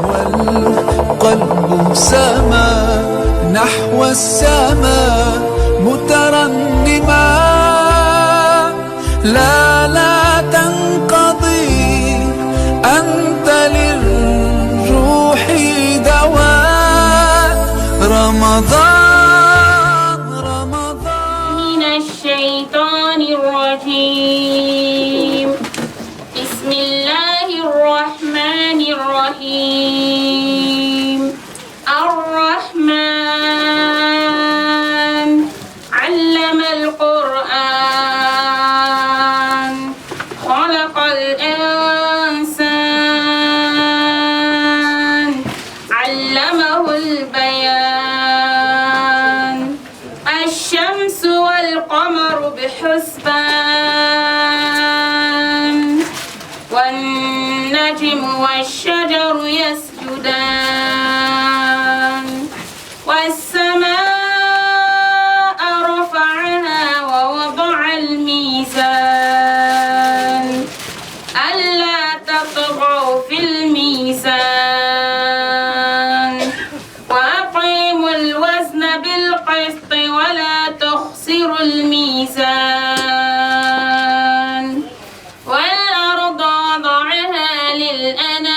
والقلب سما نحو السماء مترنما. لا لا تنقضي، أنت للروح دواء. رمضان رمضان. من الشيطان الرجيم. بسم الله الرحمن الرحيم. الرحمن علم القرآن، خلق الإنسان، علمه البيان. الشمس والقمر بحسبان، والنجم والشجر يسجدان، والسماء رفعها ووضع الميزان، ألا تطغوا في الميزان، وأقيموا الوزن بالقسط ولا تخسروا الميزان، والأرض وضعها للأنام،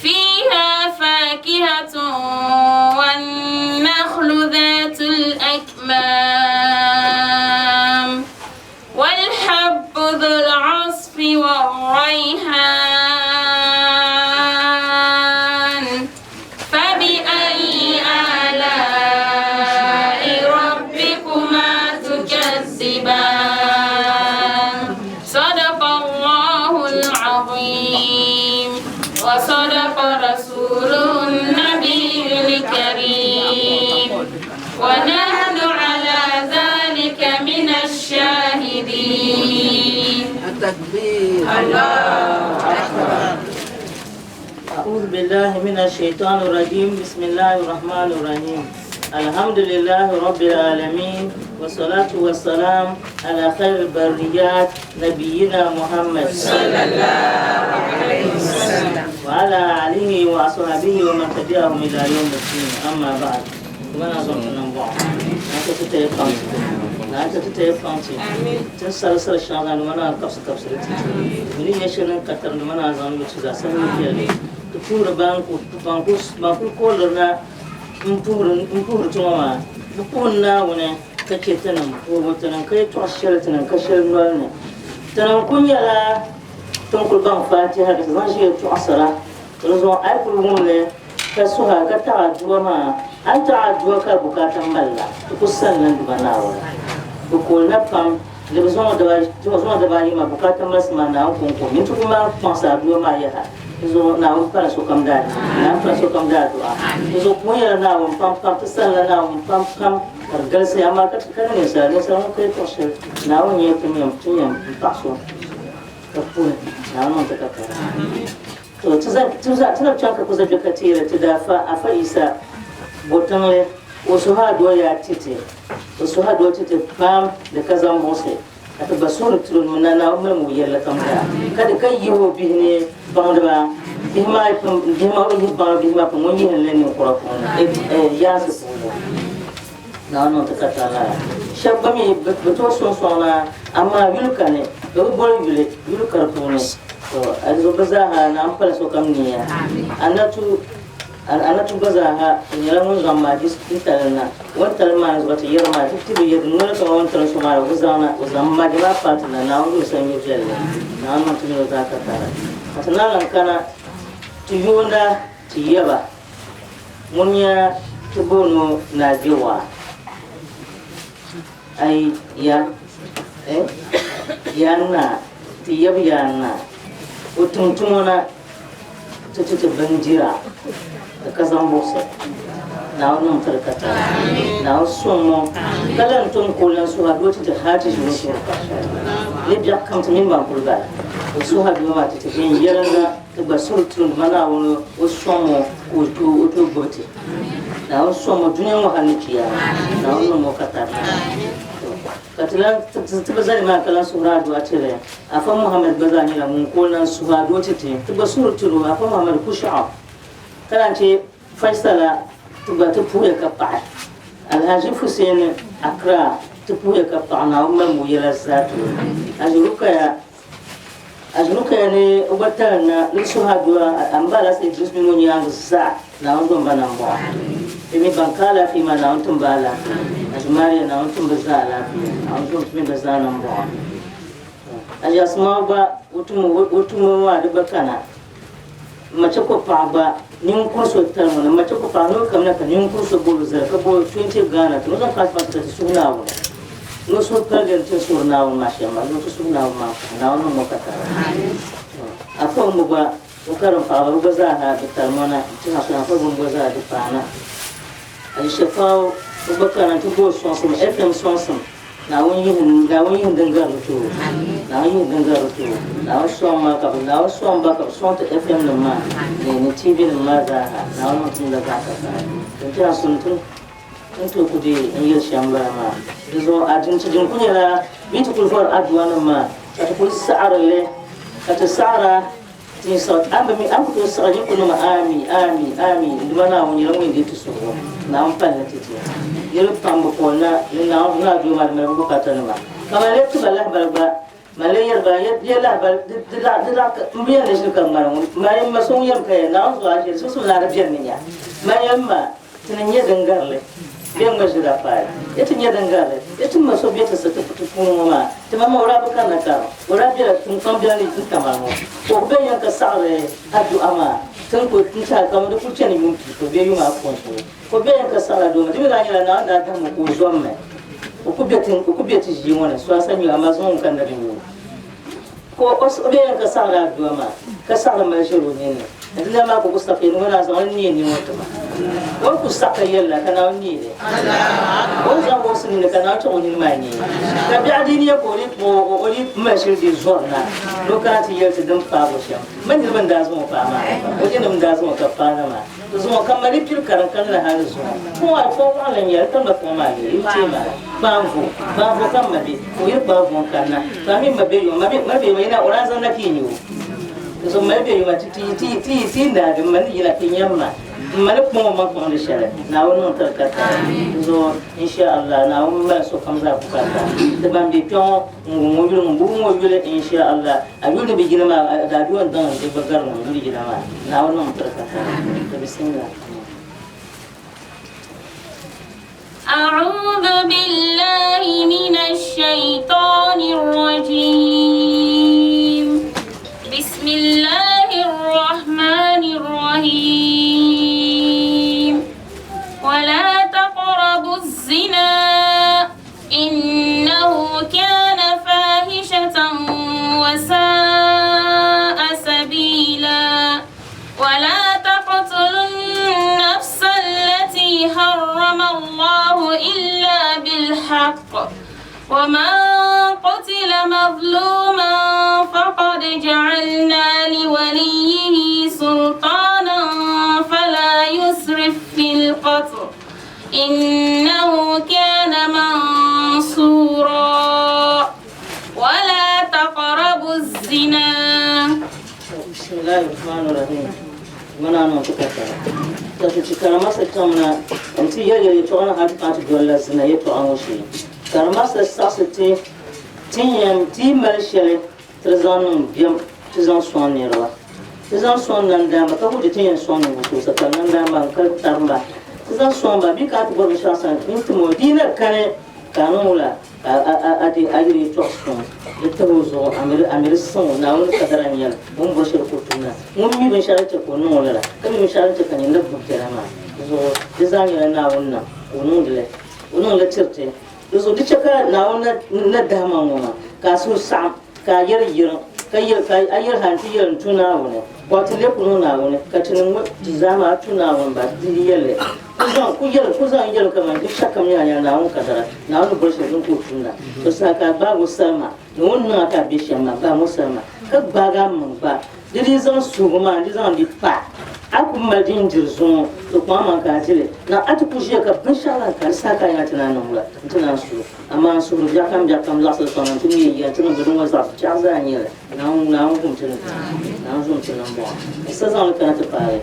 فيها فاكهة والنخل ذات الأكمام، والحب ذو العصف والريحان، فبأي آلاء ربكما تكذبان؟ صدق الله العظيم وصدق رسوله النبي الكريم، ونحن على ذلك من الشاهدين. التكبير. الله أكبر. أعوذ بالله من الشيطان الرجيم. بسم الله الرحمن الرحيم. الحمد لله رب العالمين، والصلاة والسلام على خير البريات نبينا محمد صلى الله عليه وسلم وعلى آله وأصحابه ومن تبعهم إلى يوم الدين. أما بعد، وانا زون نمبر أنت تتيقن أنت تتيقن tin sari shɛŋa ni mana kabisi kabisi ti ni nyɛ shɛli din ka tiri ni mana zaŋ mi tuza sani piɛlli ti puhiri ban kuli kooliri na n puhiri tuma maa bi puhi Naawuni ka chɛ tinim puhibu tinim ka yɛltɔɣa shɛli tinim ka shɛli noli ni tinim ku nyɛla tin kuli baŋ Fatiha ka ti zaŋ ʒi yɛltɔɣasira. Di zuɣu a yi kuli wumli ka suha ka taɣi aduwa maa, a yi taɣi aduwa ka bukaata malila, ti ku sanila Duuma Naawuni. Bɛ koolina pam ni bɛ zaŋ o dibaayi maa bukaata malisi maa Naawuni kɔŋko mini ti ku maan kpaŋsi aduwa maa yaha. Di zuɣu Naawuni pala sokam daa Naawuni pala sokam daa du'a. Di zuɣu puhi nyɛla Naawuni pam pam, ti sanila Naawuni pam pam ka di galisi, amaa ka ti kani ninsala, ninsala ŋun ka yɛltɔɣ shɛli Naawuni nyɛ ti yɛn m-paɣi so ka puhi Naawuni niŋ ti ka tara. To ti za ti za ti na chaŋ ka ku za ka teeri ti daa fa Afa Isa botiŋli o suhu adua yaa titi o suhu adua titi pam di ka zaŋ buɣisi ka ti gba suhuri tiri o ni na Naawuni mali ŋun yɛlli kam zaa ka di ka yihi o bihi ni baŋdiba bihi maa pun bihi maa o yihi baŋdi bihi maa pun ŋun yihi li ninkura puuni yaansi puuni Naawuni niŋ ti ka talahi. Shɛba gba mi bi tooi sɔŋ sɔŋ na, amaa yuli kani, bɛ bi boli yuli, yuli ka di puuni. To, a di zuɣu bɛ zaaha Naawuni pali sokam nia. Anatu, Anatu gba zaaha o nyɛla ŋun zaŋ maaji n-tali na. O ni tali maa zuɣu ti yɛri maa, ti ti bi yɛri noli kaman o ni tali so maa la, o bi zaŋ na, o zaŋ maaji maa paai ti na. Naawuni yuli sanyo viɛlli. Naawuni niŋ ti mini o zaa ka tara. Ka ti naan lan kana ti yoonda ti yaba. Ŋun nyɛ ti booni o Naa Gbewaa, ayi ya eh ya naa, ti yab ya naa, o tim tumo na ti ti ti bindira di ka zaŋ buɣisi. Naawuni niŋ ti di ka tali. Naawuni sɔŋ o ka lan tom ka o lan suhi adua ti ti hal ti ʒini o suhuri paɣ shɛli. Ni biɛɣu kam ti mini ban kuli bala, o suhi adua maa ti ti viɛnyɛliŋga. Ti gba suhuri tuuni ma Naawuni o sɔŋ o ka o tooi o tooi gbubi ti. Naawuni sɔŋ o dunia ŋɔ hali ni chiyaama. Naawuni niŋ o ka tari. To. Ka ti lan ti bi zali maa ka lan suhiri adua tiri Afa Muhammad gba zaa nyɛla ŋun ka o lan suhi adua ti ti. Ti gba suhiri tiri o Afa Muhammad Kushaɣu ka lan chɛ Faisala ti gba ti puhiya ka paɣi Alhaji Fuseni Accra ti puhiya ka paɣi Naawuni mali o yɛla zaa ti o. Haji Rukaya Haji Rukaya ni o gba tali na ni suhi adua a m ba Alhaji Idris mini o nyaaŋa zaa Naawuni dom ba nambɔɣu. Bɛ mi ban ka alaafee maa Naawuni tim ba alaafee. Haji Maria Naawuni tim bɛ zaa alaafee. Naawuni dom ti mi bɛ zaa nambɔɣu. Haji Asma'u gba o tumo maa di gba kana. M ma chɛ ka o paɣa gba ninkuri so tali ŋɔ ni m ma chɛ ka o paɣa ni o kamina ka ninkuri so boli o zali ka boli 20 Ghana ti ni o zaŋ cash bank ka ti suhi Naawuni ni o suhu paligi n ti ni suhiri Naawuni maa shɛm maa ni o ti suhi Naawuni maa puhi Naawuni niŋ o katari. Afa Ummu gba o karim paɣaba bɛ gba zaa ha di tali ŋɔ na n-ti ha sɔŋ Afa Ummu gba zaa di paana. Ayi Shɛfaawu o gba kana nti bo sɔŋsim FM sɔŋsim Naawuni yihi Naawuni yihi din gari di tooi Naawuni yihi din gari di tooi Naawuni sɔŋ ma ka bi Naawuni sɔŋ ba ka bi sɔŋ ti FM nim maa ni ni TV nim maa zaa ha Naawuni niŋ tumda zaɣ katari din ti a suni ti n tooi ku deei n yeli shɛm bala maa di zuɣu a din ti din ku nyɛla bɛ ti kuli vɔri aduwa nim maa ka ti kuli saɣiri li ka ti saɣira Ti saɣi a bi mi a ku tooi saɣi yi kunima Ami, ami, ami, n Duuma Naawuni nyɛla ŋun yɛn deei ti suhigu. Naawuni pali ni ti ti. Niriba pam bi kɔŋ na ni Naawuni ni Adua maa di mali bɛ bukatanima. Ka man lee ti ba lahibali gba, man lee yɛri ba, ya lahibali di, di laɣ, di laɣ, m bi yɛn ni ʒini ka ŋmari ŋun, man m ma so ŋun yɛm ka yɛli, Naawuni zuɣu a ʒiri, suŋsum laa di beni ni nya. Man yɛli m ma, Ti ni nya din gari li, bɛ ŋma ʒira paai. Yi ti nya din gari li, yi ti ma so be ti sa ti puuni ŋɔ maa, ti ma ma o daa bi kanna karim, o daa bela tiŋkpaŋ biɛla ni n-tam a ŋɔ. Ka o ku be yɛn ka saɣiri adu'a maa, ti ni kul n-tɛhi kaman di kul chani yuun pia bee yuma ayopɔin shɛli. Ka o be yɛn ka saɣiri adu'a maa, di mi daa nyɛla Naawuni daa dahim o ka o zommi. O ku be ti, o ku be ti ʒii ŋɔ ni, so a sa nyu, amaa zuŋɔ ŋun kanna di nyu. Ka o be yɛn ka saɣiri adu'a maa, ka saɣiri mali ʒiri o nini ni. Di lana maa ka o ku saɣi ni ŋɔ naa zaŋ li neei nini ŋɔ ti ma. O ni ku saɣi ka yɛli la ka Naawuni neei li. O ni zaŋ o nini ka Naawuni chaŋ o nini maa neei. Ka biɛɣu di nia ka o dii mali shili dii zɔri na ni o kana ti yɛli ti din paagi o shɛm. Mani niriba n-daa zaŋ o paai maa, o jɛnim n-daa zaŋ o ka paai na maa. Ti zaŋ o ka mali pili kariŋ ka ni la hal ni zuŋɔ. Fɔŋ a fɔŋ waɣinli n-nyɛ li, ka m ba fɔŋ maa leei yi teei maa. Kpaanvo, kpaanvo ka m ma be, ka o yuli kpaanvo n-kanna. To a mi m ma be yuŋ, m ma be yuŋ, yina o daa zaŋ na ka yi nya o. N mali bɛ yuma ti ti ti ti ti naagi m ma ni yina ti nyam ma m ma ni kpaŋ o maŋ kpaŋdi shɛli Naawuni niŋ tiri ka tari di zuɣu insha Allah Naawuni mali sokam zaa bukata ti ban be kpe ŋɔ n wum o yuli ŋun bi wum o yuli insha Allah a yuli ni bi yina maa a daadua n daŋ n di gba gari ŋun yuli yina maa Naawuni niŋ tiri ka tari to bisimila. أعوذ بالله من الشيطان الرجيم بسم الله الرحمن الرحيم ولا تقربوا الزنا إنه كان فاحشة وساء سبيلا ولا تقتلوا النفس التي حرم الله إلا بالحق ومن قتل مظلوما فقد جعلنا لوليه سلطانا فلا يسرف في القتل إنه كان منصورا ولا تقربوا الزنا Bismillahi Rahmani Rahim. Mana niŋ ti katara. Ka ti ti karimasa tamna n-ti yɛli yɛli yɛtɔɣa ni hal ti kana ti dolila zina yɛtɔɣa ŋɔ shee. Karimasa saɣisi ti ti ni yɛn ti yi mali shɛli ti di zaŋ niŋ biɛm ti zaŋ sɔŋ niriba. Ti zaŋ sɔŋ nandaamba ka ku di ti yɛn sɔŋ ninvuɣ so ka nandaamba n kali tari ba. Ti zaŋ sɔŋ ba bee ka a ti bɔri binshɛɣu sani n-tim o di yi na kani ka a niŋ o la Ka a di a yuli yɛtɔɣ suŋ di tahi o zuɣu, a mi di siŋ o. Naawuni kadara n-nyɛ li, o ni bɔri shɛli ka o tum la. Ŋun mi binshɛɣu din chɛ ka o niŋ o lala, ka mi binshɛɣu din chɛ ka nyin ni gbibi biɛla maa zuɣu, di zaa nyɛla Naawuni nam ka o niŋdi li. O niŋdi li tiri ti. Di zuɣu di chɛ ka Naawuni na dahi ma ŋ-ŋɔ maa, ka a suhu saɣim, ka a yɛri yiriŋ, ka yɛli, ka a yɛli hal nti yɛli n-tu Naawuni. Bɔ ti lee ku niŋ Naawuni, ka tinim ŋɔ ti zaa maa tu Naawuni ba di yi yɛli li? Ku zaŋ, ku yɛli, ku zaŋ yɛli kaman binshɛɣukam nyɛla nyɛla Naawuni kadara, Naawuni ni boli shɛli din ka o tumda. To saha ka a gbaag o salima, ni o ni niŋ a ka a be shɛm maa, gbaam o salima, ka gbaag a maŋ gba. Di dii zaŋ suhigu maa n-di zaŋ di pa. A ku mali din diri zuŋɔ, di kpaŋ maŋ ka a di li. Na a ti ku ʒiya ka binshɛɣu lan ka di saha ka a nya ti naan niŋ wula nti naan suhi. Amaa n suhuri biɛɣukam biɛɣukam laɣisili sɔŋ na nti neei ya nti niŋ bɛ ni ŋɔ zaɣ biɛɣu zaa n-nyɛ li. Naawuni Naawuni kum ti ni Naawuni zom ti nambɔɣu. N sa zaŋ li kana ti paagi.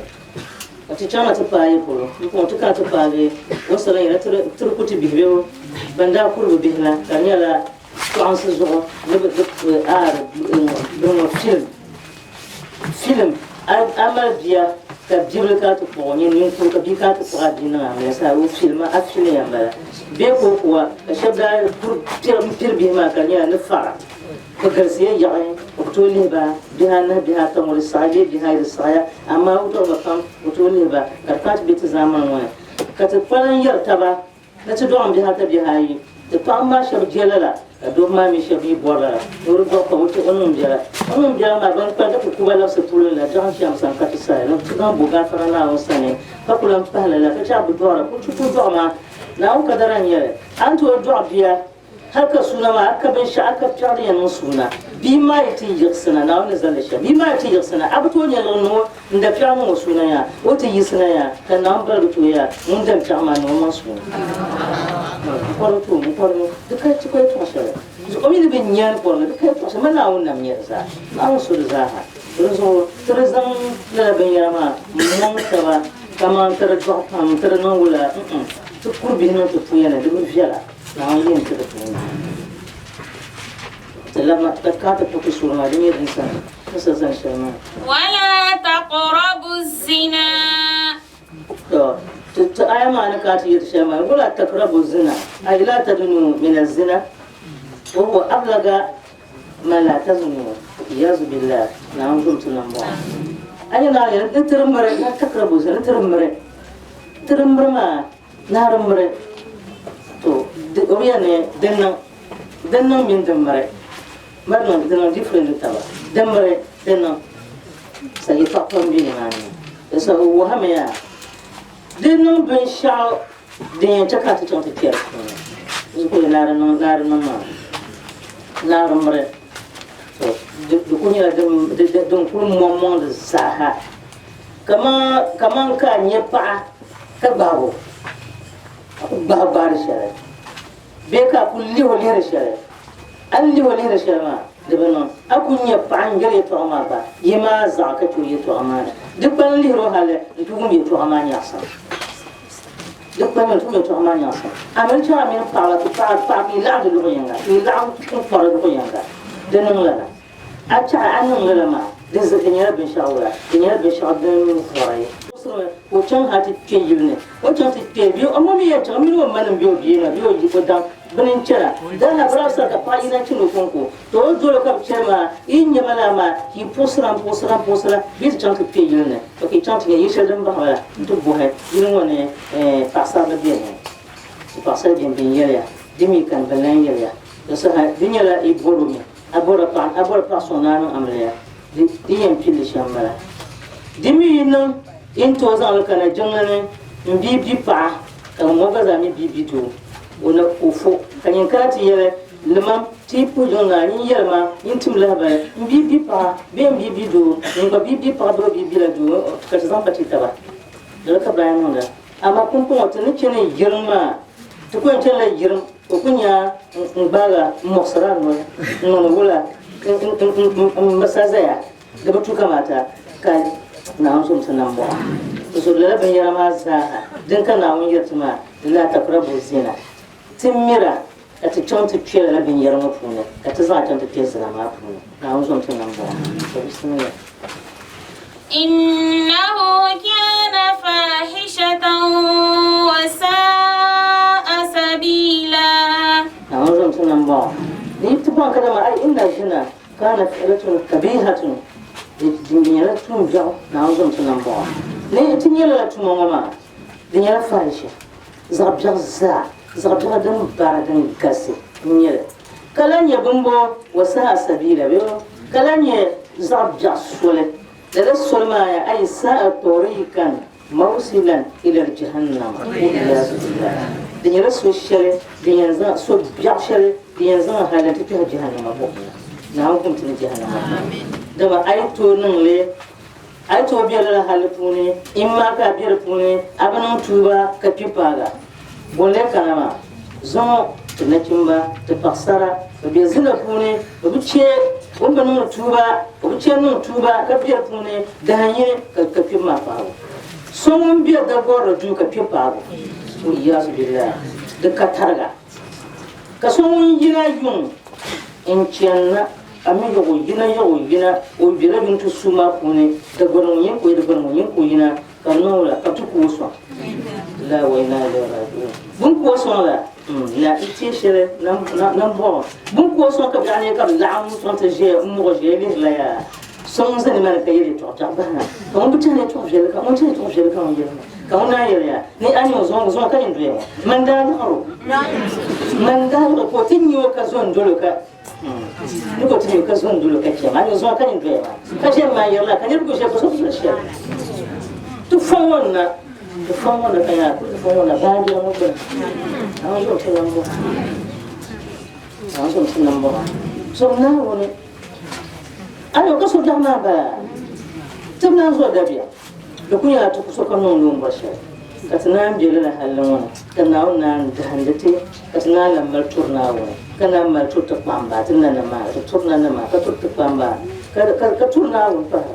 Ka ti chaŋ na ti paai yi polo. M puŋɔ ti kana ti paagi o ni sa lan yɛla tiri ku ti bihi bɛ ban daa kuri bɛ bihi la ka di nyɛla tɔɣinsi zuɣu ni bɛ bini ŋɔ film. Film a mali bia ka bibili kana ti kpuɣi o nyɛ ninkuri ka bia kana ti kpuɣi a bia niŋ amiliya saa o film a filiya n bala bee ka o kuwa ka shɛba daa piri bihi maa ka di nyɛla ni fara Bɛ galisiya yaɣi, o ku tooi lihi ba bihi anahi, bihi ata ŋɔ di saɣi bee bihi ayi di saɣiya, amaa o dɔɣi ba pam, o tooi lihi ba ka di paai ti be ti zaamani ŋɔ ni. Ka ti kpalim yɛri taba ni ti dɔɣim bihi ata bihi ayi. Ti paɣiba maa shɛba je lala, ka dɔbba maa mi shɛba mi bɔri lala. Ni o di dɔɣi pam, o ti o niŋ biɛla. O niŋ biɛla maa, bɛn kpalim ka ti ku ba labisi puli la, dɔɣim cham sani ka ti sahi ni ti zaŋ bo gaafara Naawuni sani, ka ku lan pahi lala ka chɛ a bi dɔɣira. Kul ti kul dɔɣim a, Naawuni kadara n-nyɛ li. A ni tooi dɔɣi bia Hal ka suuna maa, a ka binshɛɣu, a ka piɛɣu din yɛn niŋ suuna. Bia maa yi ti yiɣisina, Naawuni ni zali li shɛm, bia maa yi ti yiɣisina, a bi tooi nya liɣiri ni o n-da piɛɣu niŋ o suuna yaa, o ti yiɣisina yaa, ka Naawuni baligi ti o yaa, ŋun dam piɛɣu maa niŋ o maŋ suuna. N kɔrigi ti o, n kɔrigi, di ka ti ka yɛtɔɣ shɛli. O mi ni bi nya n kɔrigi, di ka yɛtɔɣ shɛli, man Naawuni nam nya di zaa. Naawuni su di zaa ha. Dinzuɣu ti di zaŋ lala binyɛra maa m-mɔŋ taba kaman ti di dɔɣi pam, ti di niŋ wula, mm-mm, ti kuri bihi niŋ ti puya ni, di bi viɛla. Naawuni yɛn ti di puuni ti labina ka ka ti puti suuri maa di nyɛ din sani ni sa zani shɛli maa. Wala taqrabu zina. To ti aya maa ni ka ti yɛti shɛli maa wala taqrabu zina ay la tadunu min azina wa huwa ablaga man la tazunu iyazu billah Naawuni zom ti nambɔɣu a nyɛ Naawuni yɛli ni tiri miri la taqrabu zina ni tiri miri tiri miri maa Naari miri, to o bi yɛli ni din niŋ din niŋ mini din miri miri niŋ di niŋ different ni taba din miri din niŋ sa yɛltɔɣa pam bɛ nimaani di so o wuhimi yaa di niŋ binshaɣu din yɛn chɛ ka ti chaŋ ti kpɛri puuni di ku naari niŋ naari niŋ maa naari miri to di ku nyɛla din kuli mɔŋ mɔŋdi zaaha Kaman ka a nya paɣa ka gbahi o, a ku gbahi gbaari shɛli bee ka a ku lihi o lihiri shɛli, a ni lihi o lihiri shɛli maa di bi niŋ. A ku nya paɣa n-yɛli yɛtɔɣa maa gba, yi maa zaɣ ka chɛ o yɛtɔɣa maa ni. Di kpalim lihiri o hali nti wum yɛtɔɣa maa nyaɣisim. Di kpalim nti wum yɛtɔɣa maa nyaɣisim. A mi ni chaŋ a mini paɣa la ti paɣa paɣa ka yi laɣim di luɣ yiŋga, ka yi laɣim n-kɔri luɣ yiŋga. Di niŋ lala. A chaɣi a niŋ lala maa, di di nyɛla binshɛɣu wula? Di nyɛla binshɛɣu din vɔri. Muɣisirimi ka o chaŋ hal ti kpe yili ni. O chaŋ ti kpe bee o ma mi yɛn chaŋ, o mini o manim bee o bia maa bee o yi o daŋ bini n-chana. Daa bɛ daa sara ka paɣa yina n-chani o kɔŋko. To o dol o ka bɛ chani maa, yi nya ma laa maa, ka yi puɣisira m-puɣisira m-puɣisira bee ti chaŋ ti kpe yili ni. To ka yi chaŋ ti nya yili shɛli din baɣi ba la nti bɔhi yili ŋɔ ni paɣisarili beni. Ti paɣisari beni bɛ ni yɛliya, di mi kani bɛ lan yɛliya. Di saha di nyɛla yi bɔr o mi. A bɔri paɣa, a bɔri paɣa sɔŋ ni a niŋ amiliya, di di yɛn pilli shɛm m-bala. Di mi yi niŋ yi ni tooi zaŋ li kana jiŋli ni m-bii bi paɣa ka ŋɔ gba zaa mi bii bi doo, o na o fo ka nyin kana ti yɛli limam ti yi puhi jiŋli maa nyin yɛli ma nyin tim lahibali m bii bi paɣa bee m bii bi doo, nyin gba bii bi paɣa bee o bii bila doo ka ti zaŋ pa ti taba. Lala ka baya niŋda. Amaa pumpɔŋɔ ti ni chani yiriŋ maa, ti ku yɛn chanila yiriŋ, o ku nya n-gbaag a m-muɣisir a noli n-niŋdi wula m-misa zaya, di bi tu kamata ka Naawuni zom ti nambɔɣu. Di zuɣu lala binyɛra maa zaaha din ka Naawuni yɛri ti maa, di laa taqrabu zina. Ti mira ka ti chaŋ ti kpe lala binyɛra ŋɔ puuni, ka ti zaŋ chaŋ ti kpe zina maa puuni. Naawuni zom ti nambɔɣu. To bisimilah. Innahu kana fahishatan wa sa'a sabila. Naawuni zom ti nambɔɣu. Di yi ti bɔŋ kadama ai inna zina kana fi'latun kabihatun di nyɛla tuun biɛɣu Naawuni zom ti nambɔɣu. Ni ti nyɛ lala tuma ŋɔ maa di nyɛla fahisha. Zaɣ biɛɣu zaa, zaɣ biɛɣu din bara din galisi n-nyɛ li, ka lahi nyɛ bɛmbɔŋɔ wasa'a sabiila bee ka lahi nyɛ zaɣ biɛɣu soli. Lala soli maa yaa ay sa'a tariikan mawsilan ilal jahannama wal-iyazu billah. Di nyɛla so shɛli din yɛn zaŋ, so biɛɣu shɛli din yɛn zaŋ a hali nti kpɛhi jahannama buɣim ni. Naawuni kum ti ni jahannama buɣim. Dama a yi tooi niŋ li, a yi tooi be lala halli puuni, imma ka a be di puuni a bi niŋ tuuba ka kpi paaga. Bɔ n-lee kana maa? Zuŋɔ ti nachimba, ti paɣisara, bɛ be zina puuni, bɛ bi che o ni bi niŋdi tuuba, o bi che n-niŋ tuuba ka be di puuni dahin yini ka kpibu maa paabu. So ŋun be dagorili duu ka kpibu paabu, o iyazu billahi, di ka tariga. Ka so ŋun yina yuŋ n-chani na, a mi yaɣ o yina, yaɣ o yina, o bela yuŋ ti suu maa puuni, dagɔri ŋun yɛn ka o yi, dagɔri ŋun yɛn ka o yina, ka bɛ niŋ o la, ka bɛ ti ku o sɔŋ. Lillahi wa inna ilayhi raji'un. Bɛ ni ku o sɔŋ la, na ti teei shɛli nambɔɣu. Bɛ ni ku o sɔŋ ka biɛɣu neei ka bɛ laɣim sɔŋ ti ʒiya m-muɣi ʒiya lihiri la yaa. So ŋun ʒe nimaani ka yɛli yɛtɔɣ biɛɣu bahi na, ka ŋun bi tɛhi ni yɛtɔɣ viɛlli ka ŋun tɛhi yɛtɔɣ viɛlli ka ŋun yɛli ma, ka ŋun naan yɛli ya ni a nya o zuŋɔ zuŋɔ ka yɛn doya ŋɔ, man daa liɣir o, man daa liɣir o ka o ti nya o ka zo n-dol o ka ni ka o ti nya o ka zo n-dol o ka chɛ ma, a nya o zuŋɔ ka yɛn doya maa, ka ʒiɛm maa yɛrila ka niriba ku ʒiya ka so ku soli shɛli. Ti fɔŋ ŋɔ na, ti fɔŋ ŋɔ na ka yaa ku ti fɔŋ ŋɔ na baanjira ŋɔ gbuni, a ŋun zo ti nambɔɣu, a ŋun zo ti nambɔɣu, zom Naawuni. Ayo ka so biɛɣu maa bala ti bi naan zo dabiɛm. Di ku nyɛla ti ku sokam niŋ ni o ni bɔri shɛli, ka ti naan be lala halli ŋɔ ni, ka Naawuni naan gahindi ti, ka ti naan lan mali turi Naawuni, ka naan mali turi ti kpamba, ti nanima maa, ti turi nanima maa, ka turi ti kpamba, ka turi Naawuni pahi.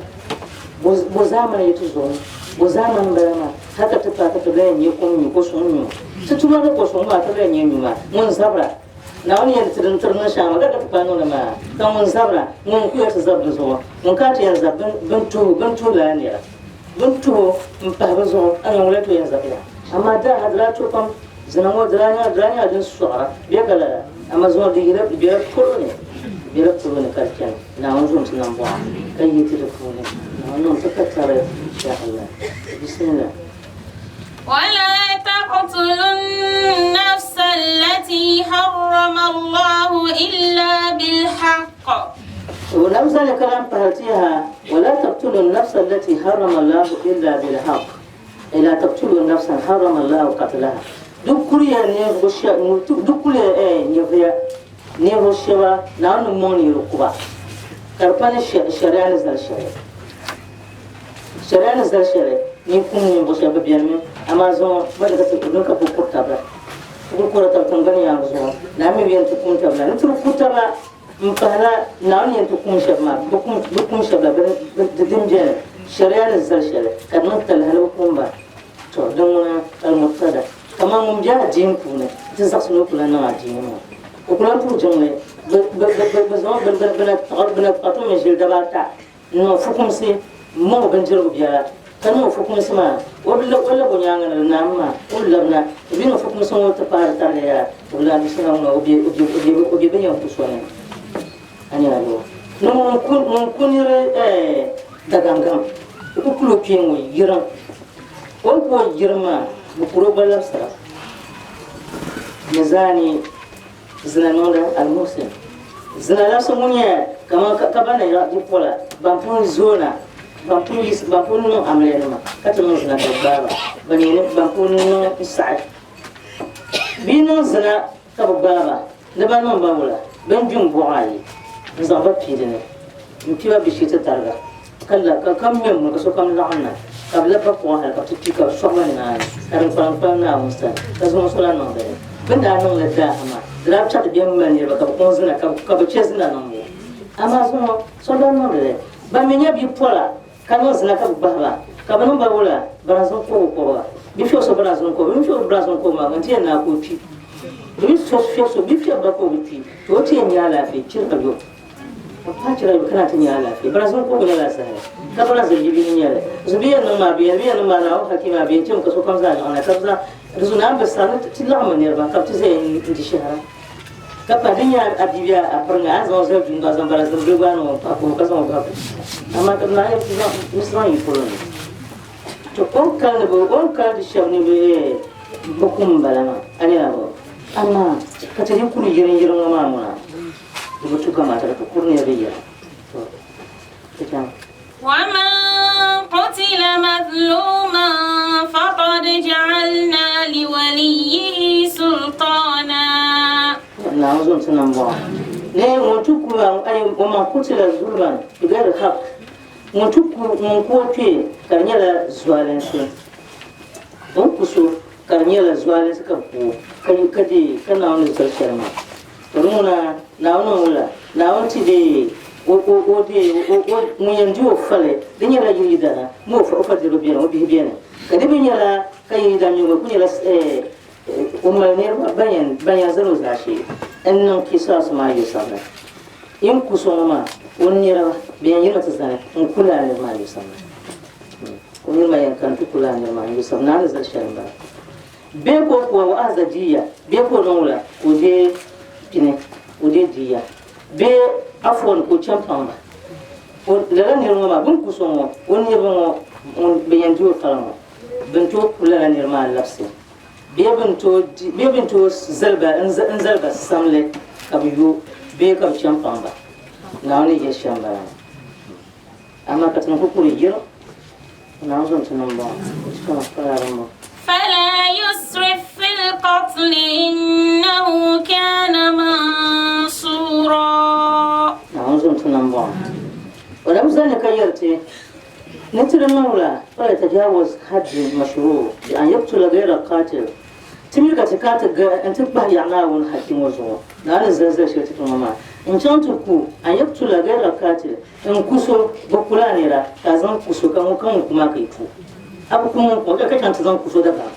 Bo zaamani yi ti zuɣu ni? Bo zaamani m-bala maa? Hal ka ti paai ka ti lahi nya kom nyu, ko suŋ nyu. Ti tuma ni ko suŋ maa ti lahi nya nyu maa, ŋun zabira. Naawuni yɛn ti din tiri niŋ shɛŋa maa, ka ka ti paai niŋdi maa, ka ŋun zabira, ŋun ku yɛli ti zabi di zuɣu, ŋun ka ti yɛn zabi bɛn tuhi, bɛn tuhi lala nira, bɛn tuhi o m-pahi bɛ zuɣu, a nya ŋun lee tooi yɛn zabi ya. Amaa daa ha di daa tuhi pam, zina ŋɔ di daa nyɛla, di daa nyɛla din sɔɣira bɛ ka lala, amaa zuŋɔ di yila, di bela polo ni, di bela polo ni ka di chani. Naawuni zom ti nambɔɣu ka yihi ti di puuni. Naawuni niŋ ti ka tari, insha Allah. Bismillah. ولا تقتلوا النفس التي حرم الله إلا بالحق ولم زال كلام فهلتيها ولا تقتلوا النفس التي حرم الله إلا بالحق لا تقتلوا نفسا حرم الله قتلها duk kuriya duk kuriya nyɛviya ninvuɣ shɛba Naawuni ni mɔŋ ni yi ku ba ka di pa ni shɛriya ni zali shɛli Shɛriya ni zali shɛli ni kum ninvuɣ shɛba bɛ benimi, amaa zuŋɔ bɛ ni ka ti ni ka bɛ kuri taba. Ti kuli kurila taba tiŋgbani yaaŋa zuɣu. Naawuni mi bi yɛn ti kum taba la. Ni ti bi ku taba m-pahila Naawuni yɛn ti kum shɛba maa, bɛ kum bɛ kum shɛba la bɛ di din beni shɛriya ni zali shɛli ka di niŋ talahi ni bɛ kum ba. Tɔ! Din ŋuna al-murtada, kaman ŋun be adiini puuni nti zaɣisi ni o ku lan niŋ adiini maa. O ku lan puhi jiŋli, bɛ bɛ bɛ bɛ zaŋ o bɛ bɛ bɛ na taɣi bɛ na taɣi ti o mi ʒili daba ata. N-niŋ fukumsi m-mɔŋ o bindirigu biɛla, ka niŋ o fukumsi maa o bi lab o lab o nyaaŋa ni di naami maa, o bi labina. O bi niŋ fukumsi ŋɔ ti paai di tariga yaa, o bi lahi lusina ŋuna o be o be o be o be bɛ yɛn ku so ni. A nya a yo. Ni ŋun ku ŋun ku niri ɛɛ dagaŋgaŋ, o ku kul o kpee ŋɔ yiriŋ. O ni ku o yiriŋ maa, bɛ kur o gba labisira. Ni zaani Zina niŋda al-muhsin. Zina labisi ŋun nyɛ kaman ka ban na yaɣi bipola ban pun zoona, ban pun yiɣisi, ban pun niŋ amiliya nima ka ti niŋ zina ka bɛ gbaai ba, ban nyɛ ni ban pun niŋ n-saɣi bɛ yi niŋ zina ka bɛ gbaai ba ni ban niŋ ba wula, bɛn gbi m-buɣi ayi n-zaŋ ba pii di ni m-pi ba bɛ shee ti tariga. Ka la ka ka ŋmɛ muni ka sokam laɣim na, ka bɛ labi ba kuɣa hali ka bɛ ti kpi ka bɛ sɔɣi ba nimaani, ka din kpalim kpalim Naawuni sani, ka zuŋɔ so lahi niŋ dini. Bɛ ni daa niŋ li daaha maa, di daa bi chaɣ ti bɛ ni mali niriba ka bɛ kɔŋ zina ka bɛ chɛ zina niŋbu. Amaa zuŋɔ so lahi niŋdi li. Ban mi nyɛ bipola ka niŋ zina ka bɛ gbahi ba, ka bɛ niŋ ba wula? Barazin kɔbu kɔbiga. Bɛ fiɛbi so barazin kɔbu, bɛ mi fiɛbi barazin kɔbu maa, n ti yɛn naai ka o kpi. Bɛ mi so fiɛbi so, bɛ fiɛbi ba ka o bi kpi, to o ti yɛn nya alaafee chiriga yo. Ka paai chira yuli kana ti nya alaafee. Barazin kuɣu nyɛla zahali ka barazin bibihi nyɛ li. Zu bɛ yɛn niŋ maa bɛ yɛn bɛ yɛn niŋ maa Naawuni hakii maa bɛ yɛn chemi ka sokam zaa laɣim na ka bɛ zaŋ di zuɣu naan bi sani ti laɣimmi niriba ka bɛ ti zaya n-di shɛhira. Ka pahi di nya a bia bee a piriŋa a ni zaŋ o zali duu gba zaŋ barazin bili gba niŋ o m-pahi kuɣu ka zaŋ o bahi amaa ka bɛ naan yɛn ti zaŋ ni zaŋ yi polo ni. To o ni kali ni bɛ o ni kali di shɛba ni bɛ bɛ kum m-bala maa a nyɛla bɔ amaa ka ti di kuri yiriŋ yiriŋ ŋɔ maa ŋuna. Di bi tu kamata ka ti kuri niriba yɛla. To, ti chaŋ. ومن قتل مظلوما فقد جعلنا لوليه سلطانا Naawuni zom ti nambɔɣu. Ni ŋun ti ku ba, ay, ومن قتل ظلما بغير حق. Ŋun ti ku ŋun ku o kpee ka di nyɛla zualinsi, o ni ku so ka di nyɛla zualinsi ka bɛ ku o, ka yi ka deei ka Naawuni ni zali shɛli maa. To di ŋuna, Naawuni n wula, Naawuni ti deei o, o, o deei o, o, ŋun yɛn di o fali, di nyɛla yi yidana ni o fa, o fadiriba beni, o bihi beni. Ka di mi nyɛla ka yi yidana mi o ku nyɛla, eh, o mali niriba ban yɛn, ban yɛn zali o zaashee n-niŋ kisaasi maa yuɣisabila. Yin ku so ŋɔ maa, o niriba bɛ yɛn yirimi ti zani n-ku lala niriba maa yuɣisabila. O niriba yɛn kani ti ku lala niriba maa yuɣisabila, Naa ni zali shɛli m-bala. Bee ka o ku a wa aza diya, bee ka o niŋ wula ka o deei pini, o deei diya, bee afuwan ka o chani paŋ ba. O lala niriba ŋɔ maa, bɛ ni ku so ŋɔ, o niriba ŋɔ ŋun bɛ yɛn di o fali ŋɔ, bɛ ni tooi ku lala niriba maa labisi, bee bɛ ni tooi di, bee bɛ ni tooi zali ba n-zali ba samli ka bɛ yo, bee ka bɛ chani paŋ ba. Naawuni ni yɛli shɛm m-bala. Amaa ka ti ni ku kuri yiri Naawuni zom ti niŋ bɔŋɔ, ti kama pala din bɔŋɔ. فلا يسرف في القتل إنه كان منصورا. Naawuni zom ti niŋ bɔŋɔ. O lam zani ka yɛri ti ni ti di niŋ la فلا يتجاوز حد مشروع بأن يقتل غير القاتل Ti mi ka ti kana ti ga nti kpahi yaɣi Naawuni hakki ŋɔ zuɣu, Naawuni ni zali zali shɛli ti ti ŋɔ maa, n-chaŋ ti ku an yaqtula ghayra qatil, n-ku so bi kula a nira, ka a zaŋ ku so ka ŋun ka ŋun ku maa ka yi ku a bi ku ŋun ku a ka chaŋ ti zaŋ ku so dabam.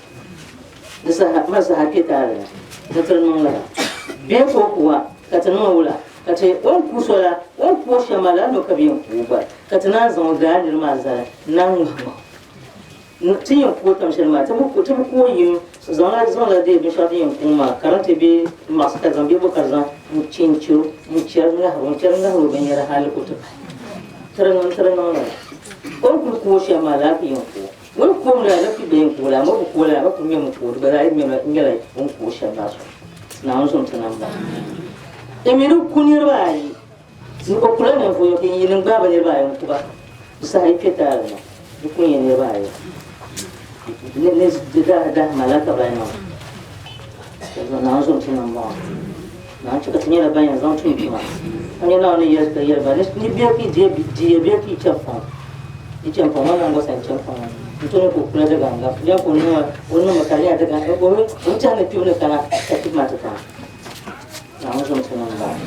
Di saha ma saha kpe taali ni ni ti di niŋ lala. Bee ka o ku a ka ti niŋ o wula ka ti o ni ku so la o ni ku o shɛm maa lala ni o ka bɛ yɛn ku o gba ka ti naan zaŋ o daa niri maa zali n-naan ŋmahi ŋmahi o. Ti yɛn ku o tam shɛli maa, ti bi ku, ti bi ku o yim, zaŋla, zaŋla dee binshɛɣu din yɛn ku ŋɔ maa, karinti bee maɣisi ka zaŋ bee bo ka di zaŋ n-che n-chɛ o, n-chɛri ŋahiri o, n-chɛri ŋahiri o binyɛra hali ka o ti pahi. Ti di niŋ, ti di niŋ lala. O ni kuli ku o shɛm maa, lala ka yɛn ku o. O ni ku o mi lala, lala gba yɛn ku o la, amaa o bi ku o lala, bɛ kuli ŋmɛmi ku o, di gba zaa yi ŋmɛmi nyɛla o ni ku o shɛm maa zuɣu. Naawuni zom ti nam ba. N mi ni ku niriba ayi. Ni o kula ninvuɣ yino, ka yi ni gbaai bɛ niriba ayi n-ku ba, di saha yi kpe taali ni, di ku nyɛ niriba ayi ni di dahima la ka bɛ niŋ. Dinzuɣu Naawuni zom ti niŋ bɔŋɔ. Naawuni chɛ ka ti nyɛla ban yɛn zaŋ tum tuma, ka nyɛ Naawuni ni yɛli ka yɛli ba ni bɛ ku deei diya bee ka yi chɛ m-paŋ yi chɛ m-paŋ ŋɔ niŋ sa n-chɛ m-paŋ ŋɔ n-to ni ka o kula Dagaŋga. Bɛn ka o niŋ o niŋmi ka di nyɛla Dagaŋga o bi tɛhi ni kpibu ni kana ka kpibu maa ti kana. Naawuni zom ti niŋ bɔŋɔ.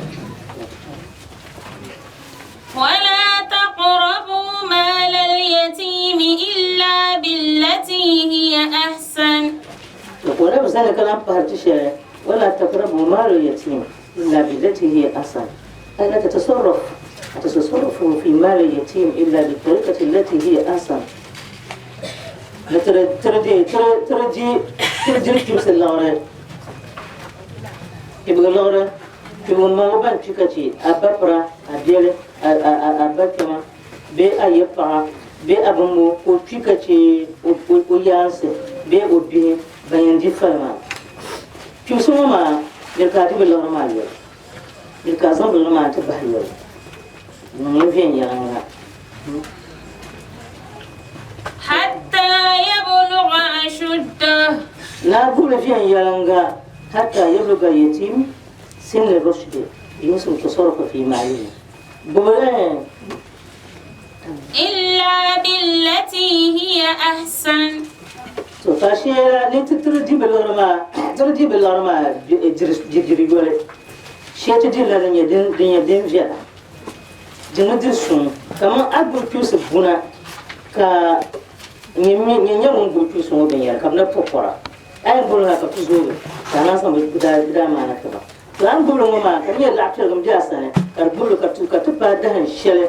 ولا تقربوا مال اليتيم إلا بالتي هي أحسن. To ka o labi zani ka lahi pahiri ti shɛli, ولا تقربوا مال اليتيم إلا بالتي هي أحسن أي لا تتصرف تتصرف في مال اليتيم إلا بالطريقة التي هي أحسن. Ni ti di ti di kpibisi liɣiri, kpibigi liɣiri. Kpibigi m-bɔŋɔ ban kpi ka chɛ a ba pira, a biɛli, a ba kpɛma bee a ya paɣa bee a bimbo ka o kpi ka chɛ o yaansi bee o bihi ban yɛn di fali maa. Kpibisi ŋɔ maa miri ka a di bɛ liɣiri maa yoli. Miri ka a zaŋ bɛ liɣiri maa nti bahi yoli. Niŋ li viɛnyɛliŋga. Hatta yabluga ashuddah. Naa gubili viɛnyɛliŋga hatta yabluga yatim sinni rushdi yuhsinu tasarrufa fi maalihi gubili. Illa billati hiya ahsan. To ka sheela ni ti tiri di bi liɣiri maa tiri di bi liɣiri maa diri yoli shee ti dirila din nyɛ din viɛla. Di ni diri suŋ kaman a gbubi kpibisi buna ka nyɛ nyɛ ŋun gbubi kpibisi ŋɔ binyɛra ka bɛ na po pɔra. A yɛn gbubi li maa ka ti zoogi ka a naan zaŋ bɛ daa maana ti ba. To a ni gbubi li ŋɔ maa ka di nyɛ laɣ piɛligu m-be a sani ka di gbubi li ka ti paai dahin shɛli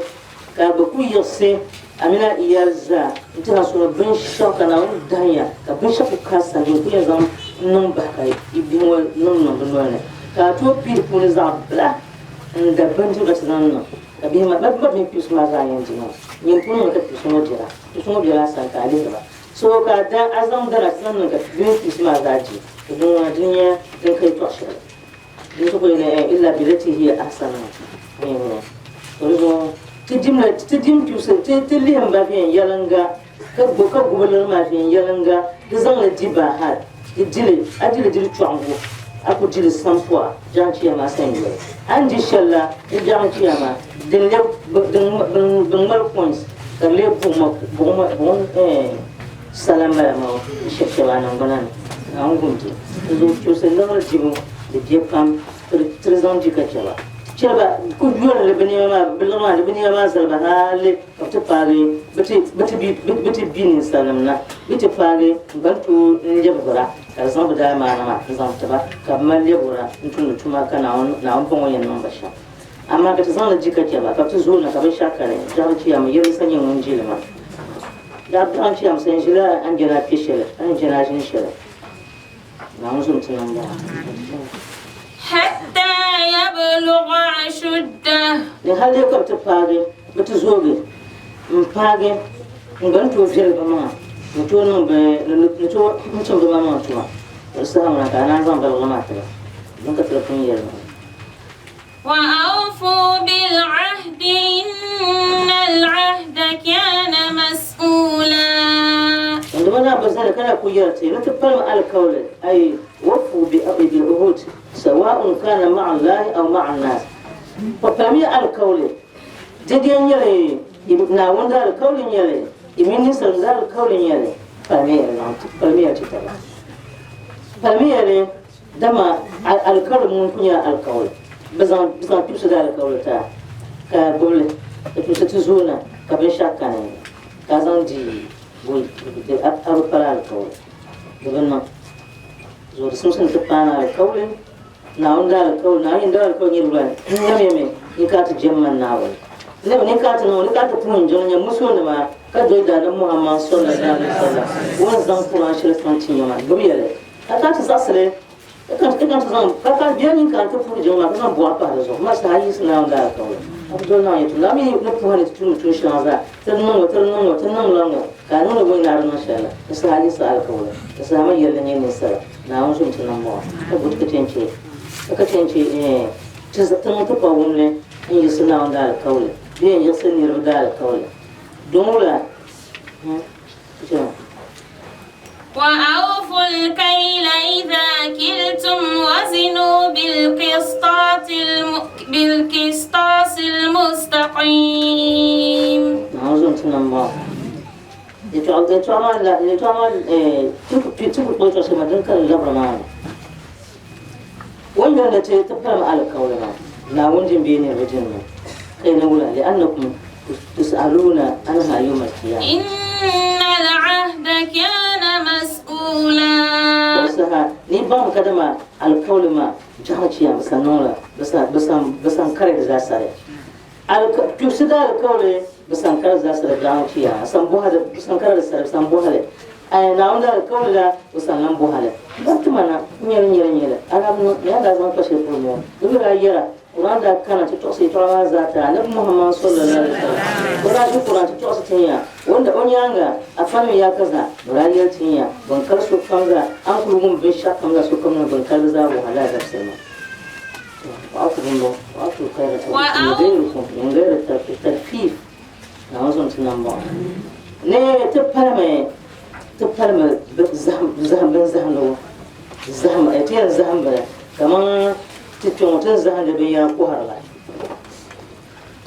ka a gba ku yiɣisi a mini a iyali zaa n-ti ha suŋ binshɛɣu ka Naawuni dahin ya ka binshɛɣu ku ka a sani din ku yɛn zaŋ niŋ bahi ka yi bihi ŋɔ niŋ niŋ bɛ noli ni ka a tooi pii di puuni zaɣ bila N da bindirigu ka ti zaŋ niŋ ka bihi maa, ba bihi kpibisi maa zaa yɛn di maa. Nyin pun niŋ ka kpibisi ŋɔ dira, kpibisi ŋɔ bela a sani ka a lihiri ba. So ka a da a zaŋ dana ti zaŋ niŋ ka bihi kpibisi maa zaa di, to din ŋuna dini nyɛ din ka yɛtɔɣ shɛli. Din so kuli ni illa billati hiya ahsan maa ni yɛn nyɛ. To di zuɣu ti dimla, ti dim kpibisi, ti ti lihim ba viɛnyɛliŋga ka gbu ka gubi liri maa viɛnyɛliŋga di zaŋ li di ba hal di dili a dili dili chɔɣingu a ku dili sampɔɣa biɛɣu chiya maa sanyoli a ni di shɛli la di biɛɣu chiya maa din lɛbi din ŋmali coins. Ka di lee buɣima buɣima buɣim sala m-bala maa n-shɛbi shɛbi a niŋgbuna ni, Naawuni gum ti. Di zuɣu chuusi liɣiri dibu di be pam ti di zaŋ di ka chɛ ba. Chɛ ba ku yoli li bɛ nɛma maa, bɛ liɣiri maa ni bɛ nɛma maa zali ba hali ka bɛ ti paagi bɛ ti bi ninsalinim na, bɛ ti paagi n-gba ni tooi n-lɛbigira ka di zaŋ bɛ daamaana maa n-zaŋ ti ba ka bɛ mali lɛbigira n-tumdi tuma ka Naawuni bɔŋ o yɛn niŋ ba shɛm. Amaa ka ti zaŋ li di ka chɛ ba, ka bɛ ti zooi na ka binshɛɣu kani. Daɣiri chiyama, yɛli sa nyɛ ŋun ji li maa. Daɣiri chiyama sa n ʒila a ni jɛn a kpe shɛli, a ni jɛn a ʒini shɛli. Naawuni zom ti niŋ ba. Hatta yablugha ashuddah. Ni hali ka bɛ ti paagi, bɛ ti zoogi m-paagi n-gba ni tooi viɛli bɛ maŋa, ni tooi niŋ bɛ, ni tooi n-tum bɛ maŋmaŋ tuma. Di saha ŋuna ka a naan zaŋ baligu maa ti ba, din ka ti di pun yɛli maa. وأوفوا بالعهد إن العهد كان مسؤولا. Wanda mana ba zali kana ku yɛri ti ni ti palimi alikauli ay wafu bi bil uhud sawa'un kana ma'a Allahi aw ma'a an-nas pa palimiya alikauli dede n nyɛli Naawuni da alikauli n nyɛli mini ninsalinima da alikauli n nyɛli palimiya palimiya ti taba palimiya li Dama alikauli ŋun kuli nyɛla alikauli, bɛ zaŋ kpibisi di alikauli ti a, ka a gbubi li ka kpibisi ti zooi na ka binshɛɣu kani ka a zaŋ di a bi pali alikauli, di bi niŋ. Zuɣu di simsi ni ti paani alikauli, Naawuni di alikauli, Naawuni yin di alikauli nyɛ wula? N nyamiya mi ni ka a ti jɛm man Naawuni. Ni ka a ti niŋ, ni ka a ti puhi n jiŋli nya musulinima ka doli Daadam Muhammad sallallahu alaihi wasallam o ni zaŋ Quran shɛli sɔŋ ti nya maa, gbubiya li. Ka ka ti zaɣisili, ka ka ti zaŋ, ka ka bia nyin ka n ti puhi jiŋli maa, ka zaŋ buɣa pahi di zuɣu. Ma saha yiɣisi Naawuni daalikauli, ka bi doli Naawuni yɛltɔɣa. Naawuni mi ni puhi ni ti tumdi tuun shɛŋa zaa, ti niŋ ŋɔ, ti di niŋ ŋɔ, ti niŋla ŋɔ, ka a niŋdi bɛ ni a di niŋ shɛli la. Di saha yiɣisi alikauli, di saha mi yɛlli nyɛ ninsala. Naawuni zom ti niŋ mɔɣu, ka bo ti ka chɛnchɛ, ka ka chɛnchɛ, ɛɛn, ti ti niŋ ti pa wumli n-yiɣisi Naawuni daalikauli bee n-yiɣisi niriba daalikauli. Don wula? Hmm. وأوفوا الكيل إذا كلتم وزنوا بالقسطاس بالقسطاس المستقيم. Naawuni ti nam maa yɛltɔɣa maa la yɛltɔɣa maa ti ku kpuɣi yɛltɔɣa shɛli maa din ka di labiri maa ni o ni yɛli ni ti ti palimi alikauli maa Naawuni din bee niriba din ni ka yi ni wula li'annakum tus'aluuna anha yawma al-qiyamah. Inna al-ahda kana mas'ula. O saha ni baŋ kadama alikauli maa jahi chiyaama sa niŋ la bɛ san kari di zaa sariya. Kpibisi di alikauli bɛ san kari di zaa sariya jahi chiyaama san bɔhi bɛ san kari di sariya bɛ san bɔhi li. Naawuni di alikauli la bɛ san lan bɔhi li. Ban ti ma na n-nyɛli n-nyɛli n-nyɛli a daa bi niŋ ni a daa zaŋ kpa shɛli polo ŋɔ di mi daa yɛra Quran daa kana ti tɔɣisi yɛtɔɣa maa zaa ti Anabi Muhammad sallallahu alaihi wasallam. O daa ʒi Quran ti tɔɣisi tin ya. O nyaaŋa, afanim ya ka zaa, bɛ daa yɛli tin ya, bɛn kali sokam zaa, a ni kul wum binshɛɣukam zaa sokam ni bɛn kali bɛ zaa wahala dabisili maa. Wa'afu bɔŋɔ, wa'afu khayra min ghayrikum min ghayri tadfif Naawuni zaŋ ti nam bɔŋɔ. Ni ti palimi ti palimi zahim bin zahimdigu zahim ti yɛn zahim bini kaman Ti kpe ŋɔ ti ni zahindi binyɛra kɔhiri la,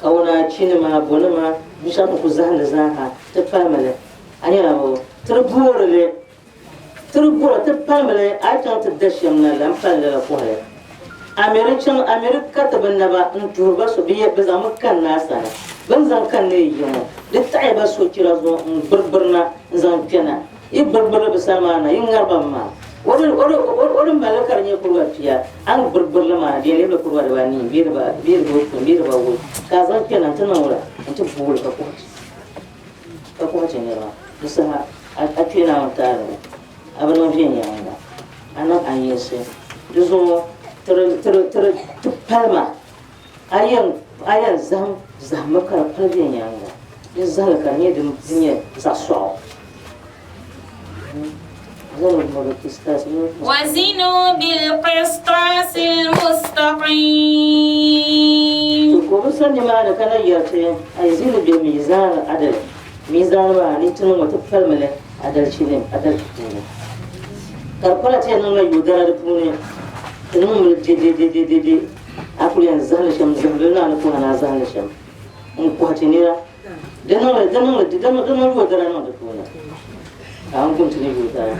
kawana, chinima, bonima, binshɛɣu ti ni kuli zahindi zaaha ti palimi li. A nyɛla bɔ? Ti di boori li, ti di boori ti palimi li a yi chaŋ ti da shɛm na la m-pali lala kɔhili. A mi di chaŋ, a mi di ka ti bi naba n-tuhiri ba so bɛ bɛ zaŋmi kanna a sani. Bɛ ni zaŋ kanna yi yiŋ ŋɔ, di taɣiya ba sochira zuɣu n-gbirigbirina n-zaŋ kpɛna. Yi gbirigbirili bɛ sani maa na, yi ŋari ba mi maa. O di, o di, o di mali li ka di nyɛ kuriga pia, a ni gbirigbirili maa, di yɛn leebila kuriga dibaanii bee diba, bee dibaopɔin bee dibawoi, ka a zaŋ kpɛna nti niŋ wula, nti booi li ka kɔhi ti, ka kɔhi ti niriba. Di saha a, a kpe Naawuni taali ni, a bi niŋ viɛnyɛliŋga, a niŋ anyinsi. Di zuɣu ti di, ti di, ti di, ti palima, a yɛn, a yɛn zahim, zahimmi ka di pali viɛnyɛliŋga. Di zahili ka di nyɛ din, din nyɛ zaɣ sɔɣu. وزنوا بالقسطاس المستقيم. To ko bi sani maa ni kana yɛriti a yi zini bɛ mizan adali mizan maa ni ti niŋ ti palimi li adalchi ni adalchi puuni ka di pala ti yɛn niŋla yoodara di puuni ti niŋ mi de de de a kuli yɛn zahali shɛm zahambili naa ni kuhi ni a zahali shɛm n kuhi ti nira. Di niŋli di niŋli di niŋ di niŋ yoodara niŋ di puuni. Ka a ni gum ti ni yoodara.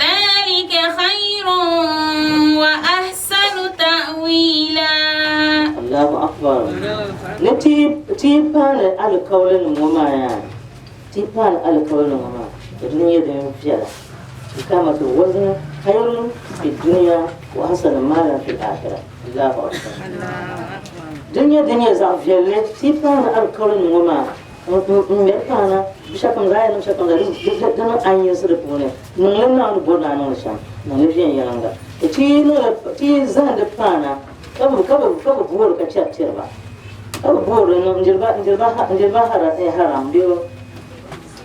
ذلك خير وأحسن تأويلا Allahu akbar. Ni ti ti paani alikauli nim ŋɔ maa yaa ti paani alikauli nim ŋɔ maa ka di nyɛ din viɛla. Ikamatu wazn khayrun fi dunya wa ahsanu malan fi akhirah. Allahu akbar. Din nyɛ din nyɛ zaɣ viɛlli ti paani alikauli nim ŋɔ maa n ŋmɛri paana binshɛɣu zaa yɛn niŋ shɛli kam zaa di niŋ anyinsi di puuni niŋli Naawuni bori ni a niŋli shɛm niŋli viɛnyɛliŋga ti yi niŋli ti yi zahindi paana ka bi ka bi ka bi boori ka chɛri tiri ba ka bi boori n diri ba n diri ba n diri ba haram bee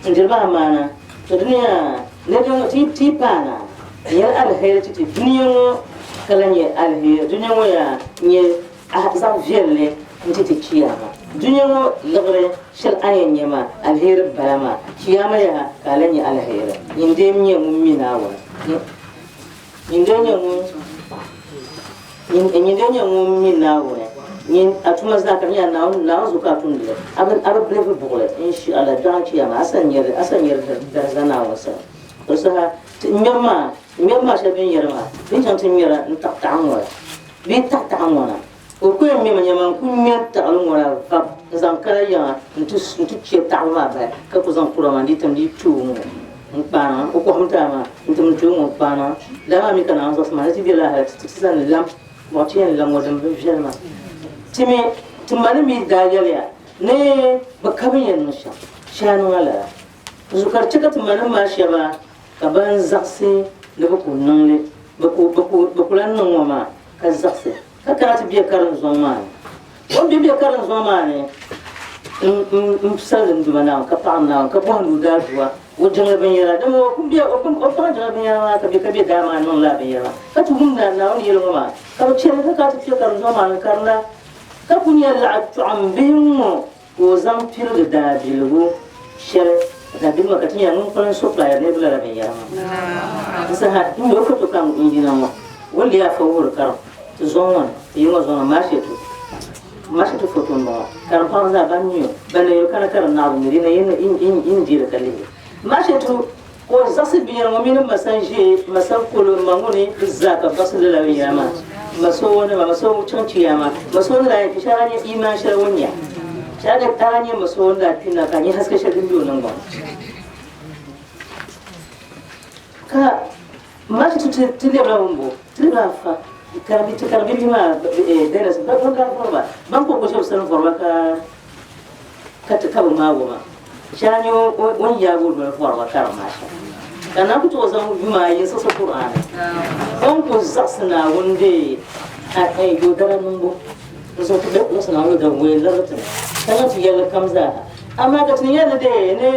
n diri ba amaana to duniya ni din ti ti paana n nyɛla aliheri ti ti duniya ŋɔ ka lahi nyɛ aliheri duniya ŋɔ yaa nyɛ A zaɣ viɛlli n-ti ti Chiyaama. Dunia ŋɔ liɣiri shɛli a ni yɛn nya maa, aliheri bala maa. Chiyaama yaha ka a lahi nya aliheri. Nyin dee m-nyɛ ŋun mi Naawuni. Nyin dee nyɛ ŋun Nyin dee nyɛ ŋun mi Naawuni. Nyin a tuma zaa ka di nyɛla Naawuni Naawuni zuɣu ka a tumdi li. A bi a bi biligi buɣili inshaAllah dɔɣim Chiyaama a sa nyari a sa nyari dariza Naawuni sani. Di saha ti ŋmɛbu maa ŋmɛbu maa shɛli bɛ ni yɛri maa bɛ ni chaŋ ti ŋmɛra n-taɣi taɣi ŋɔ la. Bɛ taɣi taɣi ŋɔ na, o ku yɛn ŋmɛmi nyama n-ku ŋmɛ taɣili ŋɔ na vab n-zaŋ kala yiŋa nti che taɣibu maa bahi ka ku zaŋ kura maa n-dii tim di tooi ŋɔ n-kpaana o kɔhim taa maa n-tim n-tooi ŋɔ n-kpaana lala maa mi ka Naawuni zaɣisi maa ni ti be lala hali ti ti zaŋ lam bɔɣu ti yɛn lam ŋɔ din bi viɛli maa. Ti mi ti ma ni mi daa yɛliya ni bɛ ka bɛ ni yɛn niŋ shɛm shee a niŋ a lala. Zuɣu ka di chɛ ka ti manim maa shɛba ka ban zaɣisi ni bɛ ku niŋ li, bɛ ku, bɛ ku, bɛ ku lan niŋ ŋɔ maa, ka zaɣisi ka kana ti be karinzɔŋ maa ni. O ni be be karinzɔŋ maa ni, n, n, n salim Duuma Naawuni, ka paɣi Naawuni, ka bɔhindi o daadua, o jiŋli binyɛra, dama o ku be, o ku, o paɣi jiŋli binyɛra maa ka be, ka be daa maa niŋ lala binyɛra maa, ka ti wum Naawuni yɛligu ŋɔ maa, ka bɛ chɛ li ka kana ti kpe karinzɔŋ maa ni karinda, ka ku nya laɣ chɔɣim bihi ŋ-ŋɔ. Ka o zaŋ pirigi daabiligu shɛli daabiligu maa ka ti nyɛla ŋun kpalim supplier niriba lala binyɛra maa. Di saha n yo foto kam n yina ŋɔ o ni leei afa wuhiri karim ti zɔŋ ŋɔ ni ti yi ŋɔ zɔŋ ni Mashetu Mashetu foto n bɔŋɔ karim paɣaba zaa ban mi o ban na yuli kana karim naɣibu mi di na yin deeli ka lihi Mashetu ka o zaɣisi binyɛra ŋɔ mini masan ʒee masan kolo ma ŋuni di zaa ka bɛ zaɣisi lala binyɛra maa ma so ŋuni ma so chaŋ chiyaama ma so ni daa yɛn kpi shɛli a nya imaan shɛli ŋun nya shɛli a nya ma so ŋun daa kpi na ka a nya haske shɛli din be o niŋgbuŋ ka ma ti ti lɛbila ŋun bo ti lɛbila afa ka bi ti kari bibihi maa Dennis ban daa vɔriba ban kpuɣi ko shɛba sani vɔriba ka ka ti ka bi maagi o maa shɛli nyɛ o ni yaagi o noli vɔriba karim maa shɛm ka naa ku tooi zaŋ yuma ayi n-siɣisi Kur'aani o ni ku zaɣisi Naawuni bee yoodara niŋbu n-zaŋ ti zaɣisi Naawuni yoodara ŋun yɛn lirigi ti na ka niŋ ti yɛlli kam zaaha amaa ka ti ni yɛli ni dee ni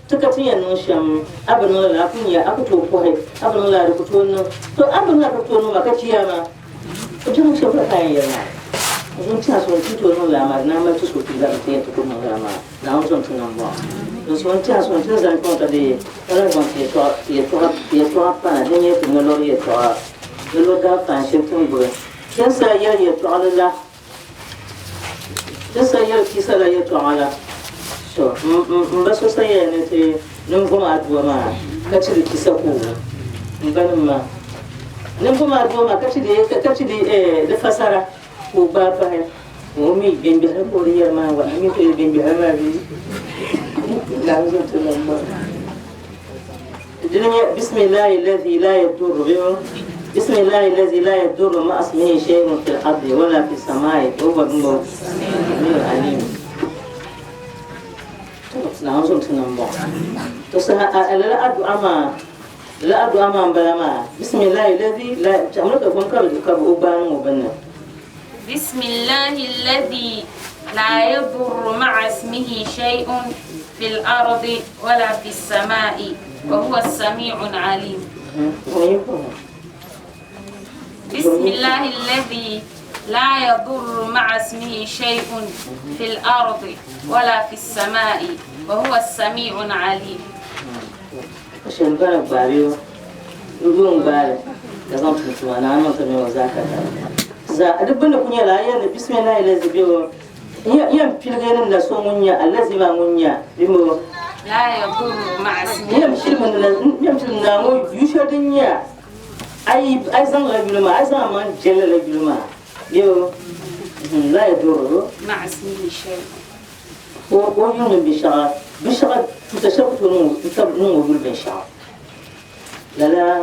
ti ka ti yɛn niŋ shɛm a bi niŋ lala a ku nya a ku tooi kɔhi a bi niŋ lala di ku tooi niŋ to a bi niŋ a ku tooi niŋ maa ka chiyaama O chaŋ shɛm ka kaai yɛli maa, O zaŋ ti a so n-ti tooi niŋ lala maa, di naan mali ti so ti gari ti yɛn ti ku niŋ lala maa, Naawuni zaŋ ti niŋ bɔŋɔ. Din so n-ti a so n-ti zani kpaŋ ka deei ka lahi zaŋ ti yɛtɔɣa pana din nyɛ ti nolɔri yɛtɔɣa nolɔri daanfaani shɛli ti ni gbubi ti ni sa yɛli yɛtɔɣili la, ti ni sa yɛli kisa la yɛtɔɣa la. To, m ba so sa yɛli ni ti ninvuɣ aduwa maa ka ti di kisa ku m banim maa. Ninvuɣ aduwa maa ka ti di ka ti di di fasara ka o gbaai pahi o mi gbɛngbɛhili ka o di yɛri maa gba a mi ku yɛli gbɛngbɛhili maa bee Naawuni zaŋ ti nam maa. Dini nyɛ bisimilahi lazi la yadurru bɛ bisimilahi lazi la yadurru ma'a ismihi shay'un fil ardi wala fis samai wa huwa samiul alim. Naawuni zaŋ ti nam bɔŋɔ. To saha a lala addu'a maa lala addu'a maa n-bala maa bisimilahi lazi la chaŋmi ka fom ka bi ka bi o gbaai niŋ o binni. Bisimilahi lazi la yadurru ma'a ismihi shay'un fil ardi wala fis samai wa huwa samiul alim. Bisimilahi lazi la yadurru ma'a ismihi shay'un fil ardi wala fis samai wa huwa samiul alim. Shɛm bala gbaari o n-gu n-gbaari ka zaŋ tum tuma ni a niŋ ti mi o zaa ka tali. Zaa di gbunni ku nyɛla a yɛli ni bisimilahi lazi be o Yɛn piligi ni na so ŋun nyɛ allazi maa ŋun nyɛ bimo. La yadurru ma'a ismihi. Yɛn piligi na ŋun yu shɛli din nyɛ a yi zaŋla yuli maa, a yi zaŋ amaŋ jɛli lala yuli maa bimo la yadurru. Ma'a ismihi shay'un. O yuli mini binshɛɣu, binshɛɣu tuuta shɛli ku tooi niŋ o yuli binshɛɣu. Lala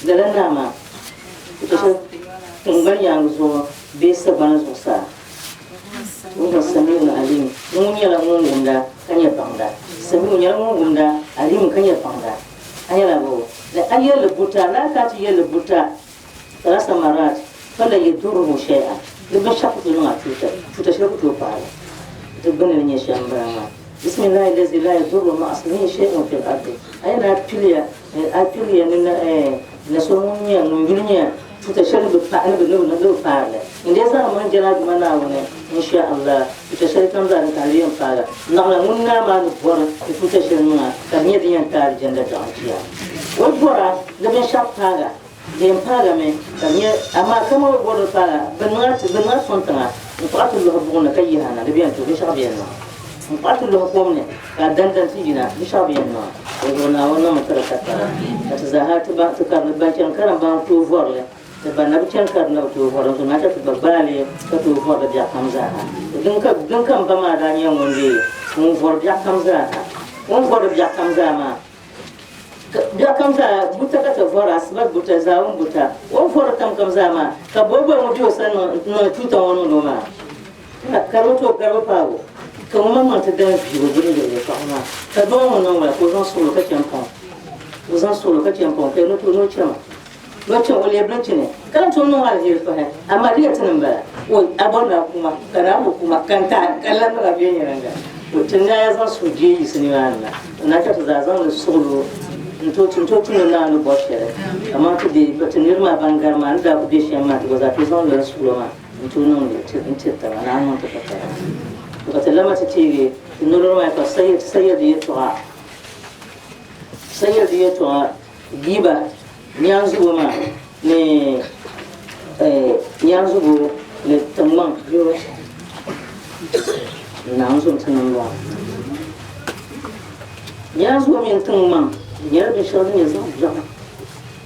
lala naa maa tuuta shɛli tiŋgbani yaaŋa zuɣu bee sagbana zuɣusaa. Wahuwa samiun alim, Ŋun nyɛla ŋun wumda ka nyɛ baŋda. Samiu nyɛla ŋun wumda, alim ka nyɛ baŋda. A nyɛla bo? Ni a yɛlli buta, lala ka a ti yɛlli buta, salasa marat, fala yadurruhu shay'an, di binshɛɣu ku tooi niŋ a tuuta, tuuta shɛli ku tooi paai li. Di gbunni ni nyɛ shɛm m-bala maa. Bisimillahi allazi la yadurru ma'a ismihi shay'un fil ardi. A yɛn a piliya, a piliya ni na so ŋun nyɛ ŋun yuli nyɛ tuuta shɛli ni bi paai ni bi paari li. N dee zaŋ mini jɛla Duuma Naawuni, in sha Allah, tuuta shɛli kam zaa din ka di yɛn paagi naɣila ŋun naa maa ni bɔri ni tuuta shɛli niŋ a ka di nyɛ din yɛn taai alijanna daɣu jia. O yi bɔra ni binshɛɣu paagi a, di yɛn paagi a mi ka di nyɛ amaa kaman o bɔri ni paagi a, bɛ niŋ a bɛ niŋ a sɔŋ tiŋa n-kpuɣi a ti lɔhi buɣim ni ka yihi a na, di bi yɛn tooi binshɛɣu bi yɛn niŋ a. N-kpuɣi a ti lɔhi kom ni ka a dandan ti yina, binshɛɣu bi yɛn niŋ a. Dinzuɣu Naawuni niŋmi ti di katara ka ti zaaha ti baŋ ti karili ban chani karim baŋ tooi vɔri li. Ti ba na bi chani ka di na bi tooi vɔri n-zuɣu na ka ti ba gbaai li ka tooi vɔri li biɛɣu kam zaa ha. Din ka m ba maa daa nyɛ ŋun leei ŋun vɔri biɛɣu kam zaa ha. O ni vɔri biɛɣu kam zaa maa, biɛɣu kam zaa buta ka ti vɔra, asiba buta, zaawuni buta. O ni vɔri tam kam zaa maa, ka bɔribɔri ŋɔ be o sani niŋ tuuta ŋɔ niŋdi o maa. Ka di bi tooi garibu paagi o, ka ŋun maŋmaŋ ti dan viigi o bini yɛli yɛltɔɣa maa, ka doo ŋɔ niŋ wula ka o zaŋ suɣili ka chɛ m-paŋ o. O zaŋ suɣili ka chɛ m-paŋ o ka ni o chɛma. Ni o chaŋ o leei bilichini ka lahi tooi niŋ aliheri pahi, amaa di yɛn ti niŋ bala, o a bɔri ni a ku ma, ka ni a bi ku ma, ka n tahi ka lan niŋ a viɛnyɛliŋga. O ti naai zaŋ sujee yiɣisi nimaani na, o naai ka ti zaa zaŋ li suɣili o n-tooi tumdi Naa ni bɔri shɛli. Amaa ti deei ti niriba maa ban gari maa ni daa kuli be shɛm maa, ti gba zaa tooi zaŋ li n-suɣili o maa n-tooi niŋ li n-tiri taba, Naa niŋ ti tataba. To ka ti lama ti teegi ti nolɔri maa ka ti sayiɣi di yɛltɔɣa, sayiɣi di yɛltɔɣa giiba. Nyaanzubo maa ni nyaanzubo ni tiŋmaŋ yoo Naawuni zom ti niŋ ŋɔ. Nyaanzubo mini tiŋmaŋ di nyɛla binshɛɣu din nyɛ zaɣ biɛɣu.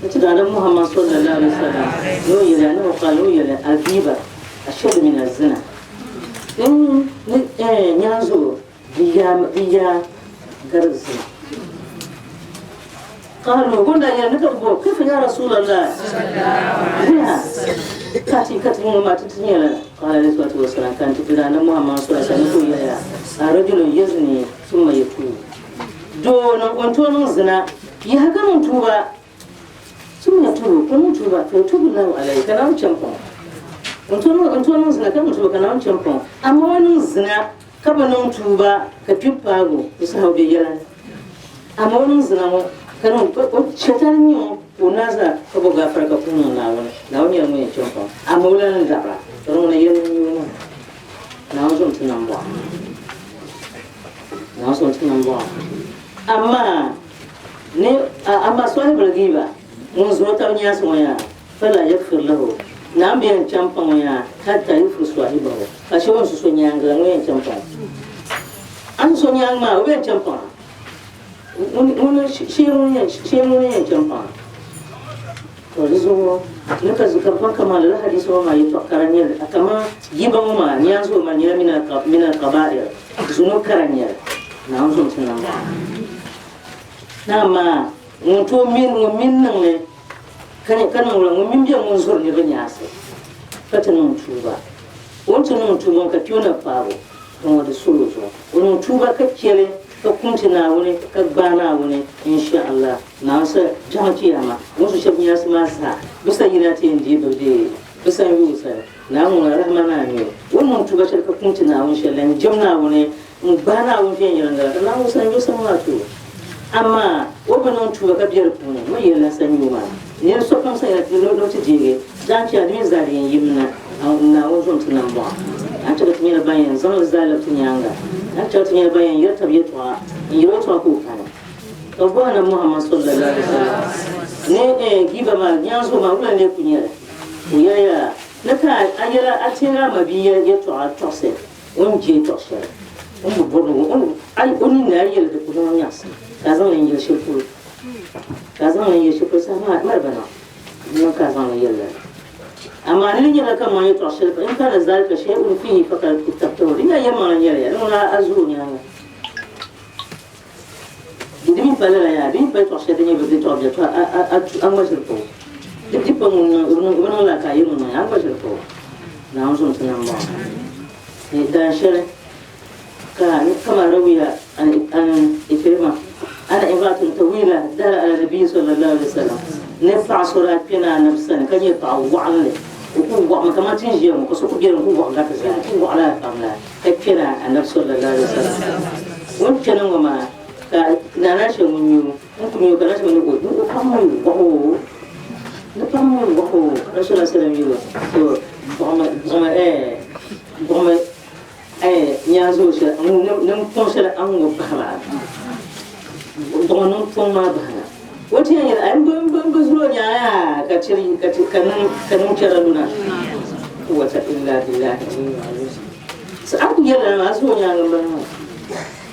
N ti Daadam Muhammad sallallahu alaihi wasallam ni o yɛli annahu qala o yɛli al-ghiba ashaddu min az-zina. Ni nyaanzubo Di yaa gari zina. Qaalu bɛ daa yɛli ni ka bɛ bɔhi, Kayfa ya Rasulallah? Wuliha ka ti ka ti ŋɔ maa ti ti nyɛ lala. Qaala alayhi salatu wa salam ka n-ti ti Annabi Muhammad sallallahu alaihi wasallam ni ka o yɛliya, Arajulu yazni thumma yatubu. Doo niŋ o ni tooi niŋ zina yaha ka niŋ tuuba thumma yatubu ka niŋ tuuba fa yatubu Allahu alayhi ka Naawuni chɛ m-paŋ o. N tooi niŋ zina ka niŋ tuuba ka Naawuni chɛ m-paŋ o. Amaa o niŋ zina Ka bi niŋ tuuba ka kpi paagi o, di saha o be yɛla ni. Amaa o niŋ zina ŋɔ ka niŋ o shetani n-nyɛ o ka o naai zaa ka bo gaafara ka puhi niŋ Naawuni. Naawuni nyɛla ŋun yɛn chɛ m-paŋ o, amaa o lan ni labira ka di ŋuna yɛli n-nyɛ o maa. Naawuni zom ti nambɔɣu. Naawuni zom ti nambɔɣu. Amaa ni amaa sɔhibili giiba ŋun zo o tab nyaansi ŋɔ yaa. Fala yaghfir lahu, Naawuni bi yɛn chaŋ paŋ o yaa, hatta yughfir swahibahu, ka shɛ o ni su so nyaaŋa la ŋun yɛn chaŋ paŋ o. A ni su so nyaaŋa maa, o bi yɛn chaŋ paŋ a. Ŋuni shee ŋuni yɛn chaŋ paŋ a. To di zuɣu ni ka ka baŋ kaman lala hadisi ŋɔ maa yɛtɔɣ kara n-nyɛ li, kaman yiba ŋɔ maa nyaanzuɣu maa nyɛla min al-kaba'ir, zunubi kara n-nyɛ li. Naawuni zom ti nambɔɣu. Amaa ŋun tooi min ŋun min niŋ li Ka nyɛ ka niŋ wula ŋun mini bɛ ŋun zuri niriba nyaasi ka ti niŋ tuuba. O ni ti niŋ tuuba ŋɔ ka kpi o na paabu ka ŋɔ di solo zuɣu. O niŋ tuuba ka chɛli ka kumti Naawuni ka gbaai Naawuni insha Allah Naawuni sa biɛhiŋ kiyama o ni su shɛba nyaasi maa zaa bɛ sa yina ti yɛn deei bɛ deei bɛ sa n-yooi sani. Naawuni ŋuna rahima naa n-nyɛ o. O ni niŋ tuuba shɛli ka kumti Naawuni shɛli la n-jɛm Naawuni N gbahi Naawuni viɛnyɛliŋga ka Naawuni sanyoo sani maa ti o. Amaa o bi niŋ tuuba ka be di puuni, m mi yɛlila sanyoo maa. Nir sokam sanyoo ni o ti deegi zaanchia di mini zaa di yɛn yimina Naawuni zom ti nambɔɣu. A ni chɛ ka ti nyɛla ban yɛn zaŋ li zaa labi ti nyaaŋa. A ni chɛ ka ti nyɛla ban yɛn yɛri tab yɛtɔɣa n-yɛl o yɛtɔɣa ka o kani. Ka bɛ bɔhi Nabi Muhammad sallallahu alaihi wasallam ni giiba maa nyaanzuɣu maa wula n-lee kul nyɛ li? Ka o yɛli ya, Ni ka a yɛla a teegi a mabia yɛtɔɣa tɔɣisi. O ni je yɛtɔɣ shɛli, o ni bi bɔri ni o ninni a yɛli di ku niŋ o nyaɣisim, ka a zaŋ li n-yɛli shɛli polo, ka a zaŋ li n-yɛli shɛli polo saha maa mali ba niŋ, di niŋ ka a zaŋ li yɛli lala. Amaa di ni nyɛla kaman yɛtɔɣ shɛli fa in kana zalika shay'un fihi fakad ittabtahu, di nyɛla yɛlimaŋli n-yɛli ya, di ŋuna a zo o nyaaŋa. Di mi pa lala yaa, di mi pa yɛtɔɣ shɛli din nyɛ yɛtɔɣ biɛri, to a ŋma ʒiri pa o. Di di pa ŋun niŋ, o bi niŋ lala ka a yɛli ŋun niŋ ya, a ŋma ʒiri pa o. Naawuni zom ti nam bɔŋɔ. Ni daan shɛli ka kama rawiya an Ikrima ana imra'atun tawila dara ala nabiyi sallallahu alaihi wasallam ni paɣa so daa kpɛna anabi sani ka nyɛ paɣa waɣinli o ku waɣimi kamani ti ni ʒiya ŋɔ ka so ku bɛ ni ku waɣa gariti zaa ku waɣa lala pam la ka kpɛna anabi sallallahu alaihi wasallam o ni kpɛna ŋɔ maa ka Nana Aisha ŋun nyɛ o n ku mi o ka Nana Aisha ni o paɣa ŋɔ waɣa o ni paɣa ŋɔ waɣa o ka Rasulullah sallallahu alaihi wasallam yɛli o to buɣimi buɣimi buɣimi nyaanzuo shɛli niŋ shɛli a ni ŋɔ bahi maa buɣimi niŋ pɔŋ maa bahi na o ti yɛn yɛli a n bi zuri o nyaanga ka chɛri ka niŋ ka niŋ chɛra luna quwwata illa billahi a ku yɛli maa a zuri o nyaanga n bala maa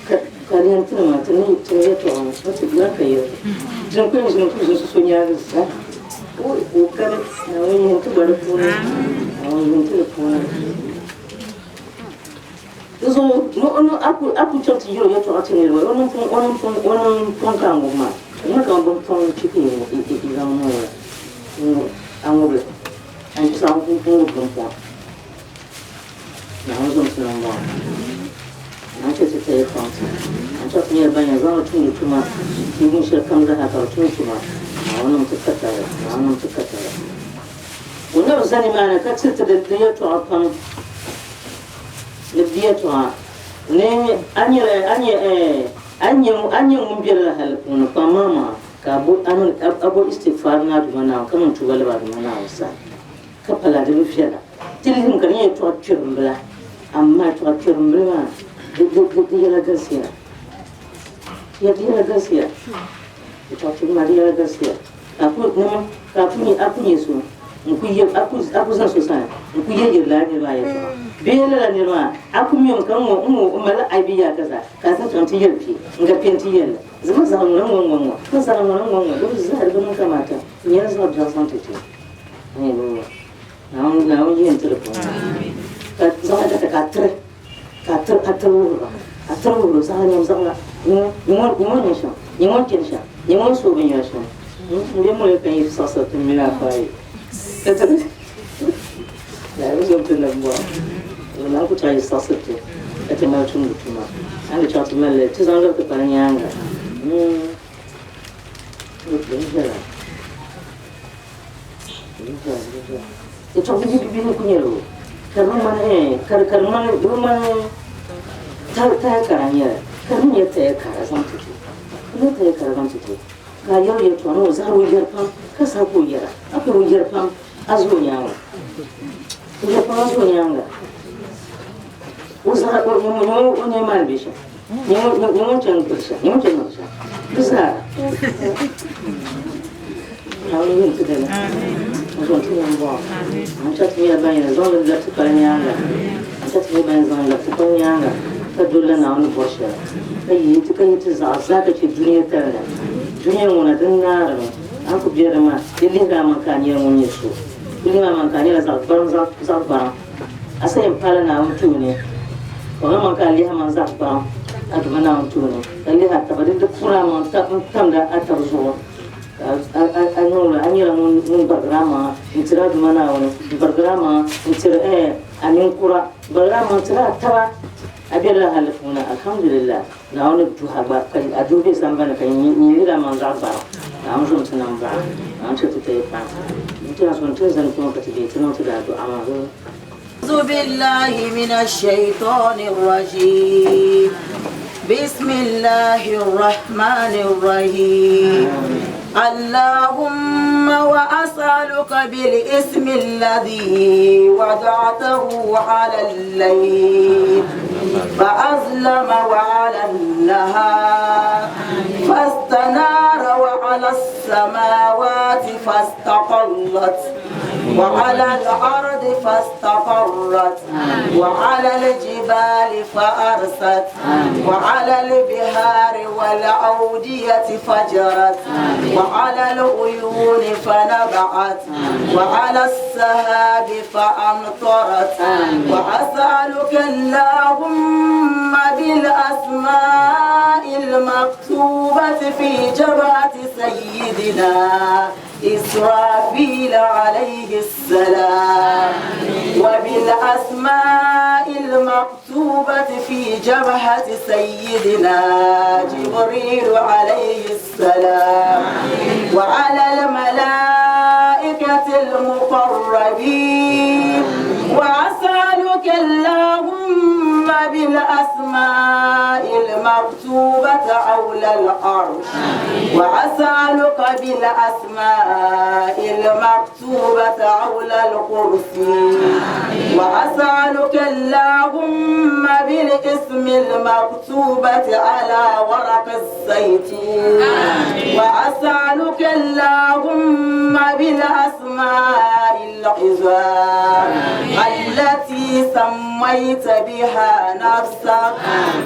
ka ka lɛn ti maa ti ni ti ni yɛtɔɣa ŋɔ ti na ka yɛli din ku yɛn ʒini ku ʒini so nyaanga zaa o kani Naawuni yihi ti gba di puuni Naawuni yihi ti di puuni di zuɣu a ku chaŋ ti yɛl o yɛtɔɣa ti niriba o niŋ pɔŋ ka a ŋubi maa di niŋ kaman bin pɔŋ chi ka yi zaŋ niŋ o la a ŋubili a ni zaŋ ŋubi bin pɔŋ Naawuni zom ti niŋ bɔŋɔ Naawuni chɛ ti taya kpaŋ ti Naawuni chɛ ti nyɛla ban yɛn zaŋdi tumdi tuma ti wum shɛli kam zaa ka di tum tuma Naawuni niŋ ti katari Naawuni niŋ ti katari O na bi za nimaani ka tiri ti di yɛtɔɣa pam ni di yɛtɔɣa ni a nyɛla a nyɛ a nyɛ a nyɛ ŋun be lala hali puuni kpaŋmaŋmaŋa ka a bo a bo istighfar ni a Duuma Naawuni ka niŋ tuuba lab a Duuma Naawuni sani ka pala di bi viɛla. Ti lihim ka di nyɛ yɛtɔɣa kpirimbila amaa yɛtɔɣa kpirimbila maa di yɛla galisiya di yɛla galisiya yɛtɔɣa kpirimbila maa di yɛla galisiya ka a ku nyɛ a ku nyɛ so n ku yɛ a ku zaŋ so sani n ku yɛ yɛrila a niriba maa yɛtɔɣa bee lala niri maa a ku mi o mi ka n ŋɔ n ŋɔ o malila aibi yaa ka zaa ka a zaŋ chaŋ ti yɛli kpɛ n ga kpɛ n ti yɛli zama zaɣ ŋuna ŋɔ ŋɔ ŋɔ ka zaɣ ŋuna ŋɔ ŋɔ di bi zaa di bi niŋ kamaata n nyɛla zaɣ biɛɣu zaŋ ti ti Naawuni yihi n-ti di puuni ka zaŋ a data ka a tiri ka a tiri a tiri wuhiri ba a tiri wuhiri zaɣ nyam zaɣ la nyɛ ŋɔ niŋ shɛm nyɛ ŋɔ chani shɛm nyɛ ŋɔ sooi binyɛra shɛm n bɛ moli ka yi saɣisiri ti mini a paai ka tiri Naawuni zom ti ni bɔra o lan ku chaɣ yi saɣisiri ti ka ti mali tumdi tuma a ni chaɣ ti mali li ti zaŋ lɔbi ti kpali nyaaŋa Yɛtɔɣ bihi bihi n-ku nyɛ li o, ka di ŋmani ka di ŋmani di ŋmani taya kara n-nyɛ li, ka di mi nyɛ taya kara zaŋ ti ti, ka di nyɛ taya kara zaŋ ti ti, ka a yɛri o yɛtɔɣa ni o zahiri o yɛri pam ka saha ka o yɛra, a ku o yɛri pam a zo o nyaaŋa, o yɛri pam a zo o nyaaŋa, o zahiri o o nyɛ maa ni be shɛm, nyɛ ŋun chani gili shɛm, nyɛ ŋun chani niŋ shɛm, di zaa. Naawuni yim ti dini n zaŋ ti nim bɔŋɔ n chɛ ti nyɛla ban yɛn zaŋ li labisi pali nyaaŋa n chɛ ti nyɛla ban yɛn zaŋ li labisi pali nyaaŋa ka dolila Naawuni ni bɔri shɛli ka yi ti ka yi ti zaɣa zaa ka chɛ dunia tali ni dunia ŋɔ na din naarimi a ni ku be di maa di lihiri a maŋ ka a nyɛla ŋun nyɛ so di lihiri a maŋ ka a nyɛla zaɣ gbariŋ zaɣ gbariŋ a sa yɛn paala Naawuni tooni ka o maŋ ka a lihi a maŋ zaɣ gbariŋ a Duuma Naawuni tooni ka lihi a taba di puuni a maŋ tamdi a taba zuɣu A niŋla a nyɛla ŋun gbarigiri a maŋa n-tiri a Duuma Naawuni, n-gbarigiri a maŋa n-tiri a ninkura, n-gbarigiri a maŋa n-tiri a taba. A bela hali puuni, alhamdulillah, Naawuni duhi a gba ka a duhi be sambani ka nyin lihiri a maŋ zaɣ gbariŋ. Naawuni zom ti nambɔɣu, Naawuni chɛ ti ti yi pam. N ti a so n-ti zani kpe ŋɔ ka ti be ti niŋ ti daadua maa. أعوذ بالله من الشيطان الرجيم بسم الله الرحمن الرحيم اللهم وأسألك بالاسم الذي وضعته على الليل فأظلم وعلى النهار فاستنار وعلى السماوات فاستقلت. وعلى الأرض فاستقرت، وعلى الجبال فأرست، وعلى البحار والأودية فجرت، وعلى العيون فنبعت، وعلى السحاب فأمطرت. وأسألك اللهم بالأسماء المكتوبة في جبهة سيدنا إسرافيل عليه السلام، وبالأسماء المكتوبة في جبهة سيدنا جبريل عليه السلام، وعلى الملائكة المقربين. وأسألك اللهم بالأسماء المكتوبة حول العرش، وأسألك بالأسماء المكتوبة حول الكرسي، وأسألك اللهم بالاسم المكتوبة على ورق الزيتون، وأسألك اللهم بالأسماء العظام التي سميت بها نفسك،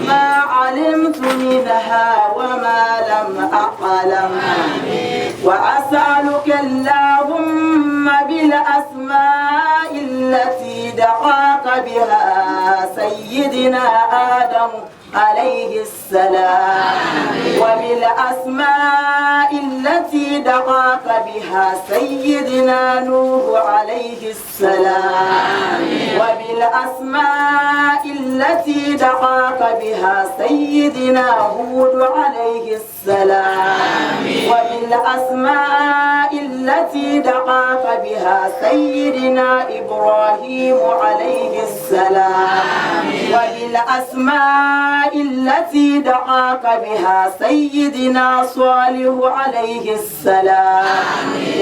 ما علمت منها وما لم أعلم. وأسألك اللهم بالأسماء التي دعاك بها سيدنا آدم عليه السلام، وبالأسماء التي دعاك بها سيدنا نوح عليه السلام، وبالأسماء التي دعاك بها سيدنا هود عليه السلام، وبالأسماء التي دعاك بها سيدنا إبراهيم عليه السلام، وبالأسماء التي دعاك بها سيدنا صالح عليه السلام،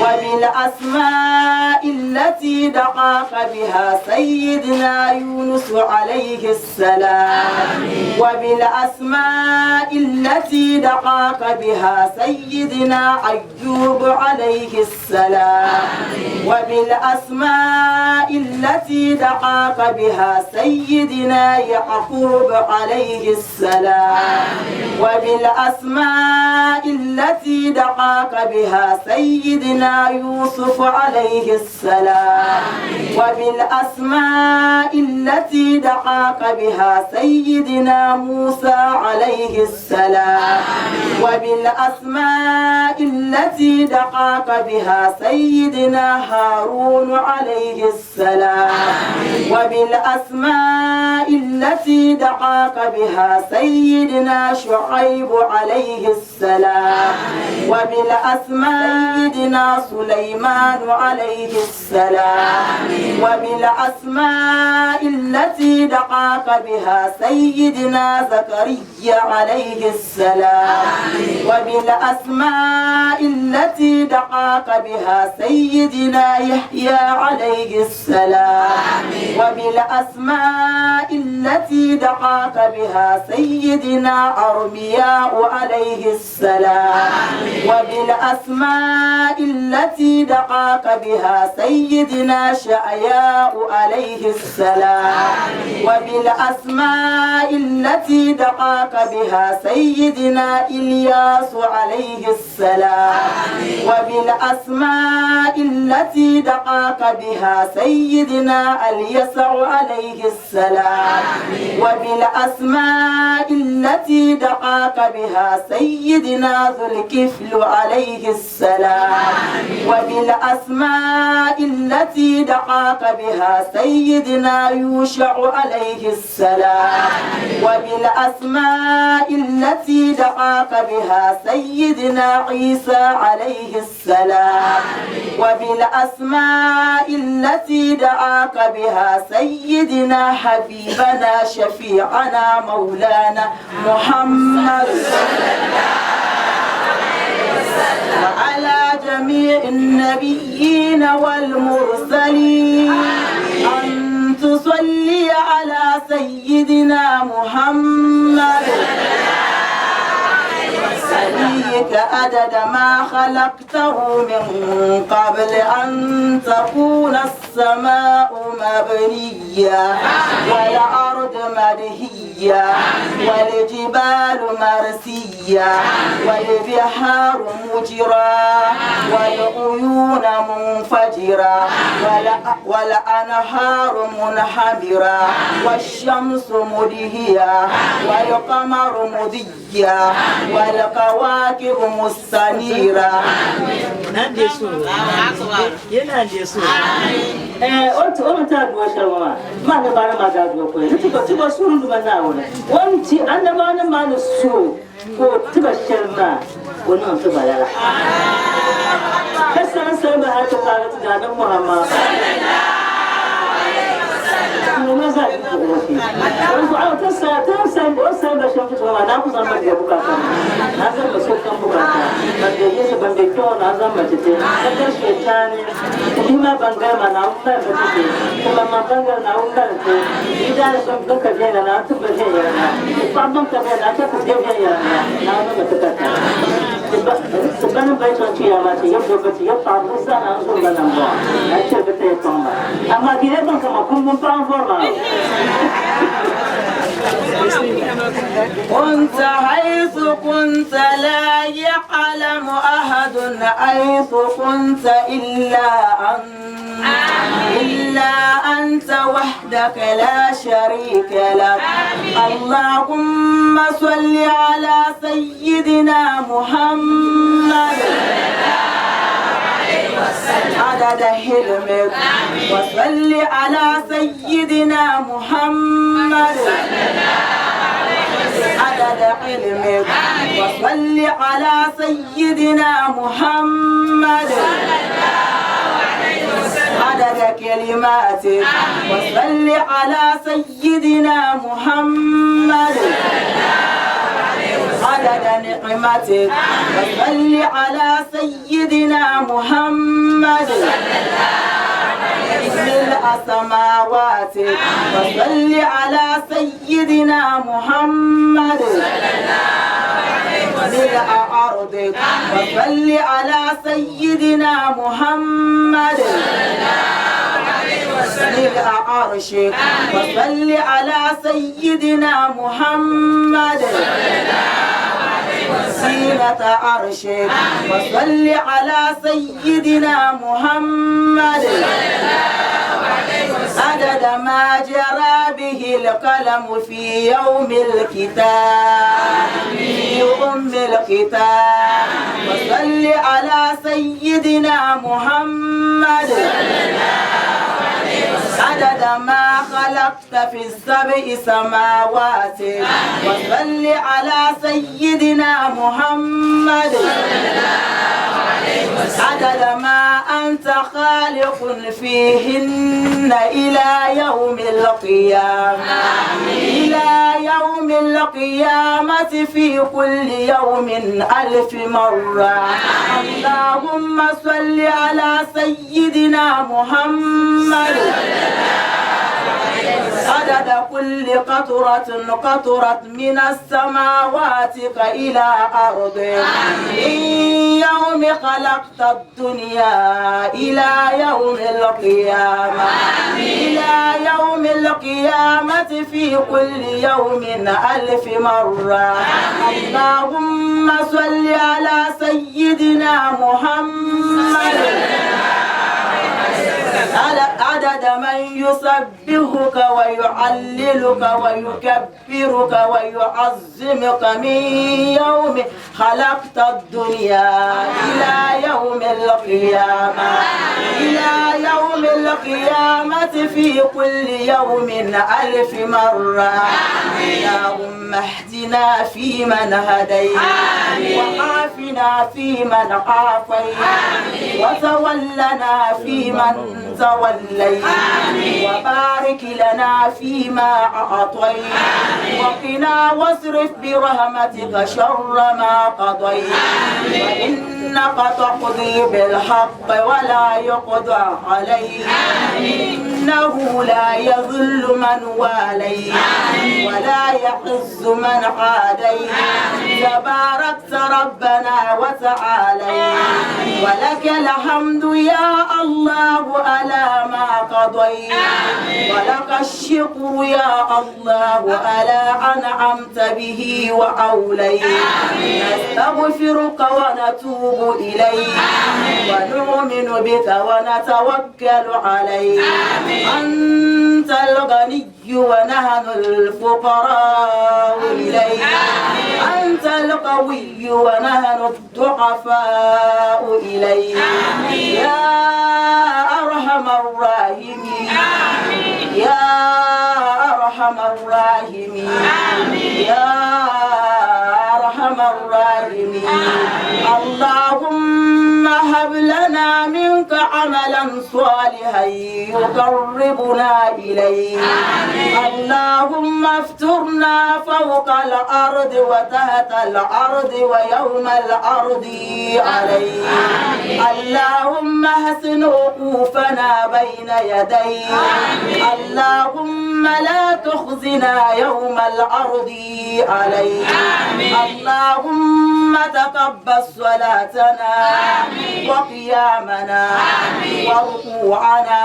وبالأسماء التي دعاك بها سيدنا يونس عليه السلام، وبالأسماء التي دعاك بها سيدنا أيوب عليه السلام، وبالأسماء التي دعاك بها سيدنا يعقوب عليه السلام، وبالأسماء التي دعاك بها سيدنا يوسف عليه السلام، وبالأسماء التي دعاك بها سيدنا موسى عليه السلام، وبالأسماء التي دعاك بها سيدنا هارون عليه السلام، وبالأسماء التي دعاك بها سيدنا شعيب عليه السلام، وبالأسماء سيدنا سليمان عليه السلام، وبالأسماء التي دعاك بها سيدنا زكريا عليه السلام، وبالأسماء التي دعاك بها سيدنا يحيى عليه السلام، وبالأسماء التي دعاك بها سيدنا أرمياء عليه السلام، وبالأسماء التي دعاك بها سيدنا شعياء عليه السلام، وبالأسماء التي دعاك بها سيدنا إلياس عليه السلام، وبالأسماء التي دعاك بها سيدنا اليسع عليه السلام، وبالأسماء التي دعاك بها سيدنا ذو الكفل عليه السلام، وبالأسماء التي دعاك بها سيدنا يوشع عليه السلام، وبالأسماء التي دعاك بها سيدنا عيسى عليه السلام، وبالأسماء التي دعاك بها سيدنا حبيبنا شفيعنا مولانا محمد وعلى جميع النبيين والمرسلين أن تصلي على سيدنا محمد نبيك عدد ما خلقته من قبل أن تكون السماء مبنية والأرض مدهية والجبال مرسية والبحار مجرى والعيون منفجرة والأنهار منحمرة والشمس مدهية والقمر مضيا والكواكب مستنيرة. Nan de so. Yana de so. Eh, o ta duwa sharma ma. Ma na bara ma da duwa ko. Ni tuba tuba surun duma na wona. Won ti annaba na ma na so ko tuba sharma. Wannan tuba yara. Kasan sai ba haka fara da nan Muhammad. Kuma za ki ko shi. Wani ko ta sa ta sa ko sa ba shi fito ma na ku zama da bukata. Na zama so kan bukata. Ban da yesa ban da kyau na zama tete. Kada shetani kuma ban ga ma na umma ba tete. Kuma ma ban ga na umma te. Idan ban ban ka je na tu ba je ya na. Ba ban ka je na ta ku je ya na. Na zama ta ta. Ban bai son ci ya ma ce yau ba ce yau fa musa na zo ba nan ba. Na ce ba ta yi ba. Amma ki ne ban kama kun mun fa forma. كنت حيث كنت لا يعلم أحد حيث كنت إلا أنت إلا أنت وحدك لا شريك لك. اللهم صل على سيدنا محمد عدد حلمك، وصل على سيدنا محمد عدد علمك، وصل على سيدنا محمد عدد كلماتك، وصل على سيدنا محمد عدد نعمتك، وصل على سيدنا محمد ملء سماواتك، وصل على سيدنا محمد ملء أرضك، وصل على سيدنا محمد ملء عرشك، وصل على سيدنا محمد زينة عرشك، وصل على سيدنا محمد عدد ما جرى به القلم في يوم الكتاب في أم الكتاب، وصل على سيدنا محمد عدد ما خلقت في السبع سماوات، وصل على سيدنا محمد عدد ما أنت خالق فيهن إلى يوم القيامة إلى يوم القيامة في كل يوم 1000 مرة. اللهم صل على سيدنا محمد عدد كل قطرة قطرت من السماوات إلى أرض من يوم خلقت الدنيا إلى يوم القيامة إلى يوم القيامة في كل يوم 1000 مرة. اللهم صل على سيدنا محمد عدد من يسبحك ويعللك ويكبرك ويعظمك من يوم خلقت الدنيا إلى يوم القيامة إلى يوم القيامة في كل يوم 1000 مرة. اللهم اهدنا فيمن هديت، وعافنا فيمن عافيت، وتولنا فيمن توليت، وبارك لنا فيما أعطيت، وقنا واصرف برحمتك شر ما قضيت، فإنك تقضي بالحق ولا يقضى عليك، إنه لا يذل من واليت ولا ولا يعز من عاديت تباركت ربنا وتعاليت ولك الحمد يا الله على ما قضيت ولك الشكر يا الله على أنعمت به وأوليت نستغفرك ونتوب إليك ونؤمن بك ونتوكل عليك أنت الغني ونحن الفقراء إليك أنت القوي ونحن الضعفاء إليك يا أرحم الراحمين يا أرحم الراحمين يا أرحم الراحمين اللهم هب لنا منك عملا صالحا يقربنا إليك اللهم افترنا فوق الأرض وتحت الأرض ويوم الأرض عليك اللهم احسن وقوفنا بين يديك اللهم لا تخزنا يوم الأرض عليك اللهم تقبل صلاتنا وقيامنا وركوعنا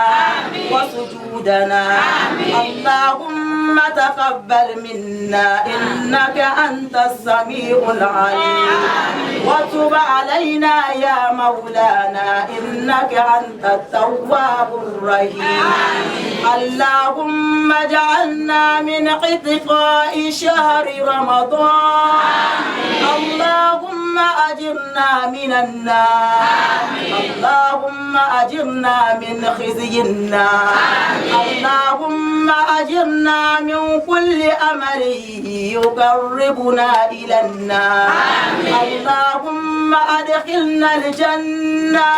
وسجودنا اللهم تقبل منا إنك أنت السميع العليم وتب علينا يا مولانا إنك أنت التواب الرحيم اللهم اجعلنا من عتقاء شهر رمضان اللهم أجرنا من النار اللهم أجرنا من خزي النار اللهم أجرنا من كل أمر يقربنا إلى النار اللهم أدخلنا الجنة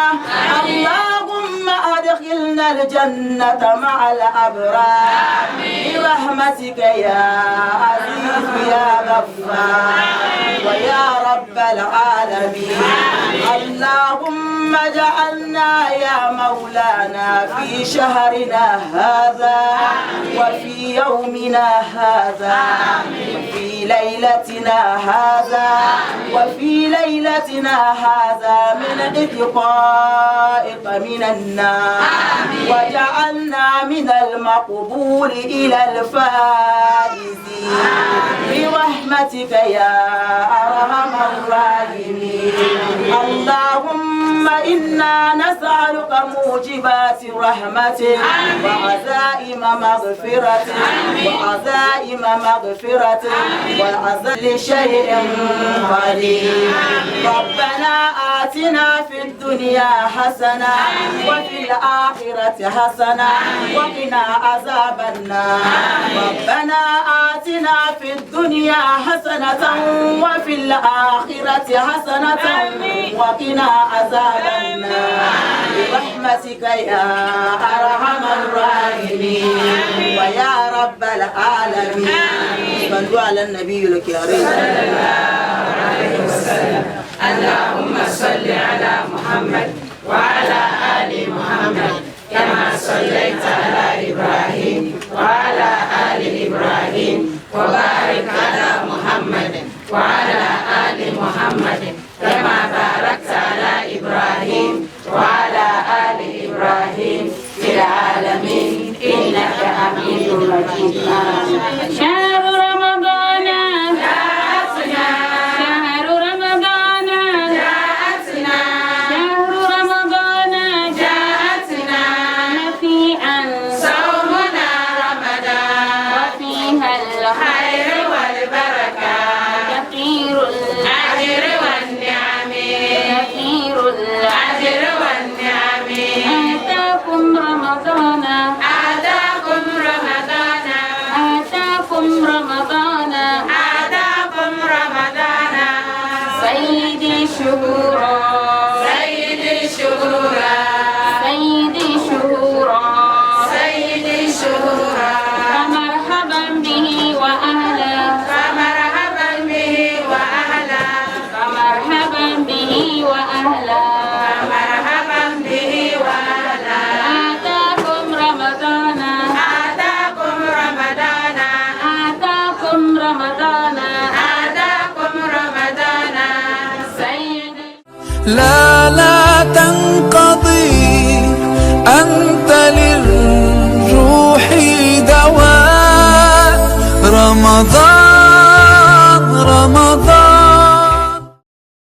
اللهم أدخلنا الجنة مع الأبرار برحمتك يا عزيز يا غفار ويا رب العالمين اللهم اجعلنا يا مولانا في شهرنا هذا وفي يومنا هذا وفي ليلتنا هذا وفي ليلتنا هذا من اتقائك من النار وجعلنا من المقبول إلى الفائزين برحمتك يا أرحم الراحمين اللهم إنا نسألك موجبات رحمتك وعزائم مغفرتك وعزائم مغفرتك وعزائم لشيء قدير ربنا آتنا في الدنيا حسنة وفي الآخرة حسنة وقنا عذاب النار ربنا آتنا في الدنيا حسنة وفي الآخرة حسنة وقنا عذاب النار برحمتك يا أرحم الراحمين ويا رب العالمين صلوا على النبي الكريم صلى الله عليه وسلم اللهم صل على محمد وعلى آل محمد كما صليت على إبراهيم وعلى آل إبراهيم وبارك على محمد وعلى آل محمد كما باركت على إبراهيم وعلى آل إبراهيم في العالمين إنك حميد مجيد. شهر رمضان جاءتنا شهر رمضان جاءتنا شهر رمضان جاءتنا نفيئا صومنا رمضان وفيها الخير الخير والبركة كثير الأجر والنعم كثير الأجر والنعم آتاكم رمضان آتاكم رمضان آتاكم رمضان آتاكم رمضان سيدي شهورا سيد شهورا سيدي شهورا سيد شهورا فمرحبا به وأهلا فمرحبا به وأهلا فمرحبا به وأهلا فمرحبا به وأهلا آتاكم رمضان آتاكم رمضان سيد لا لا تنقضي.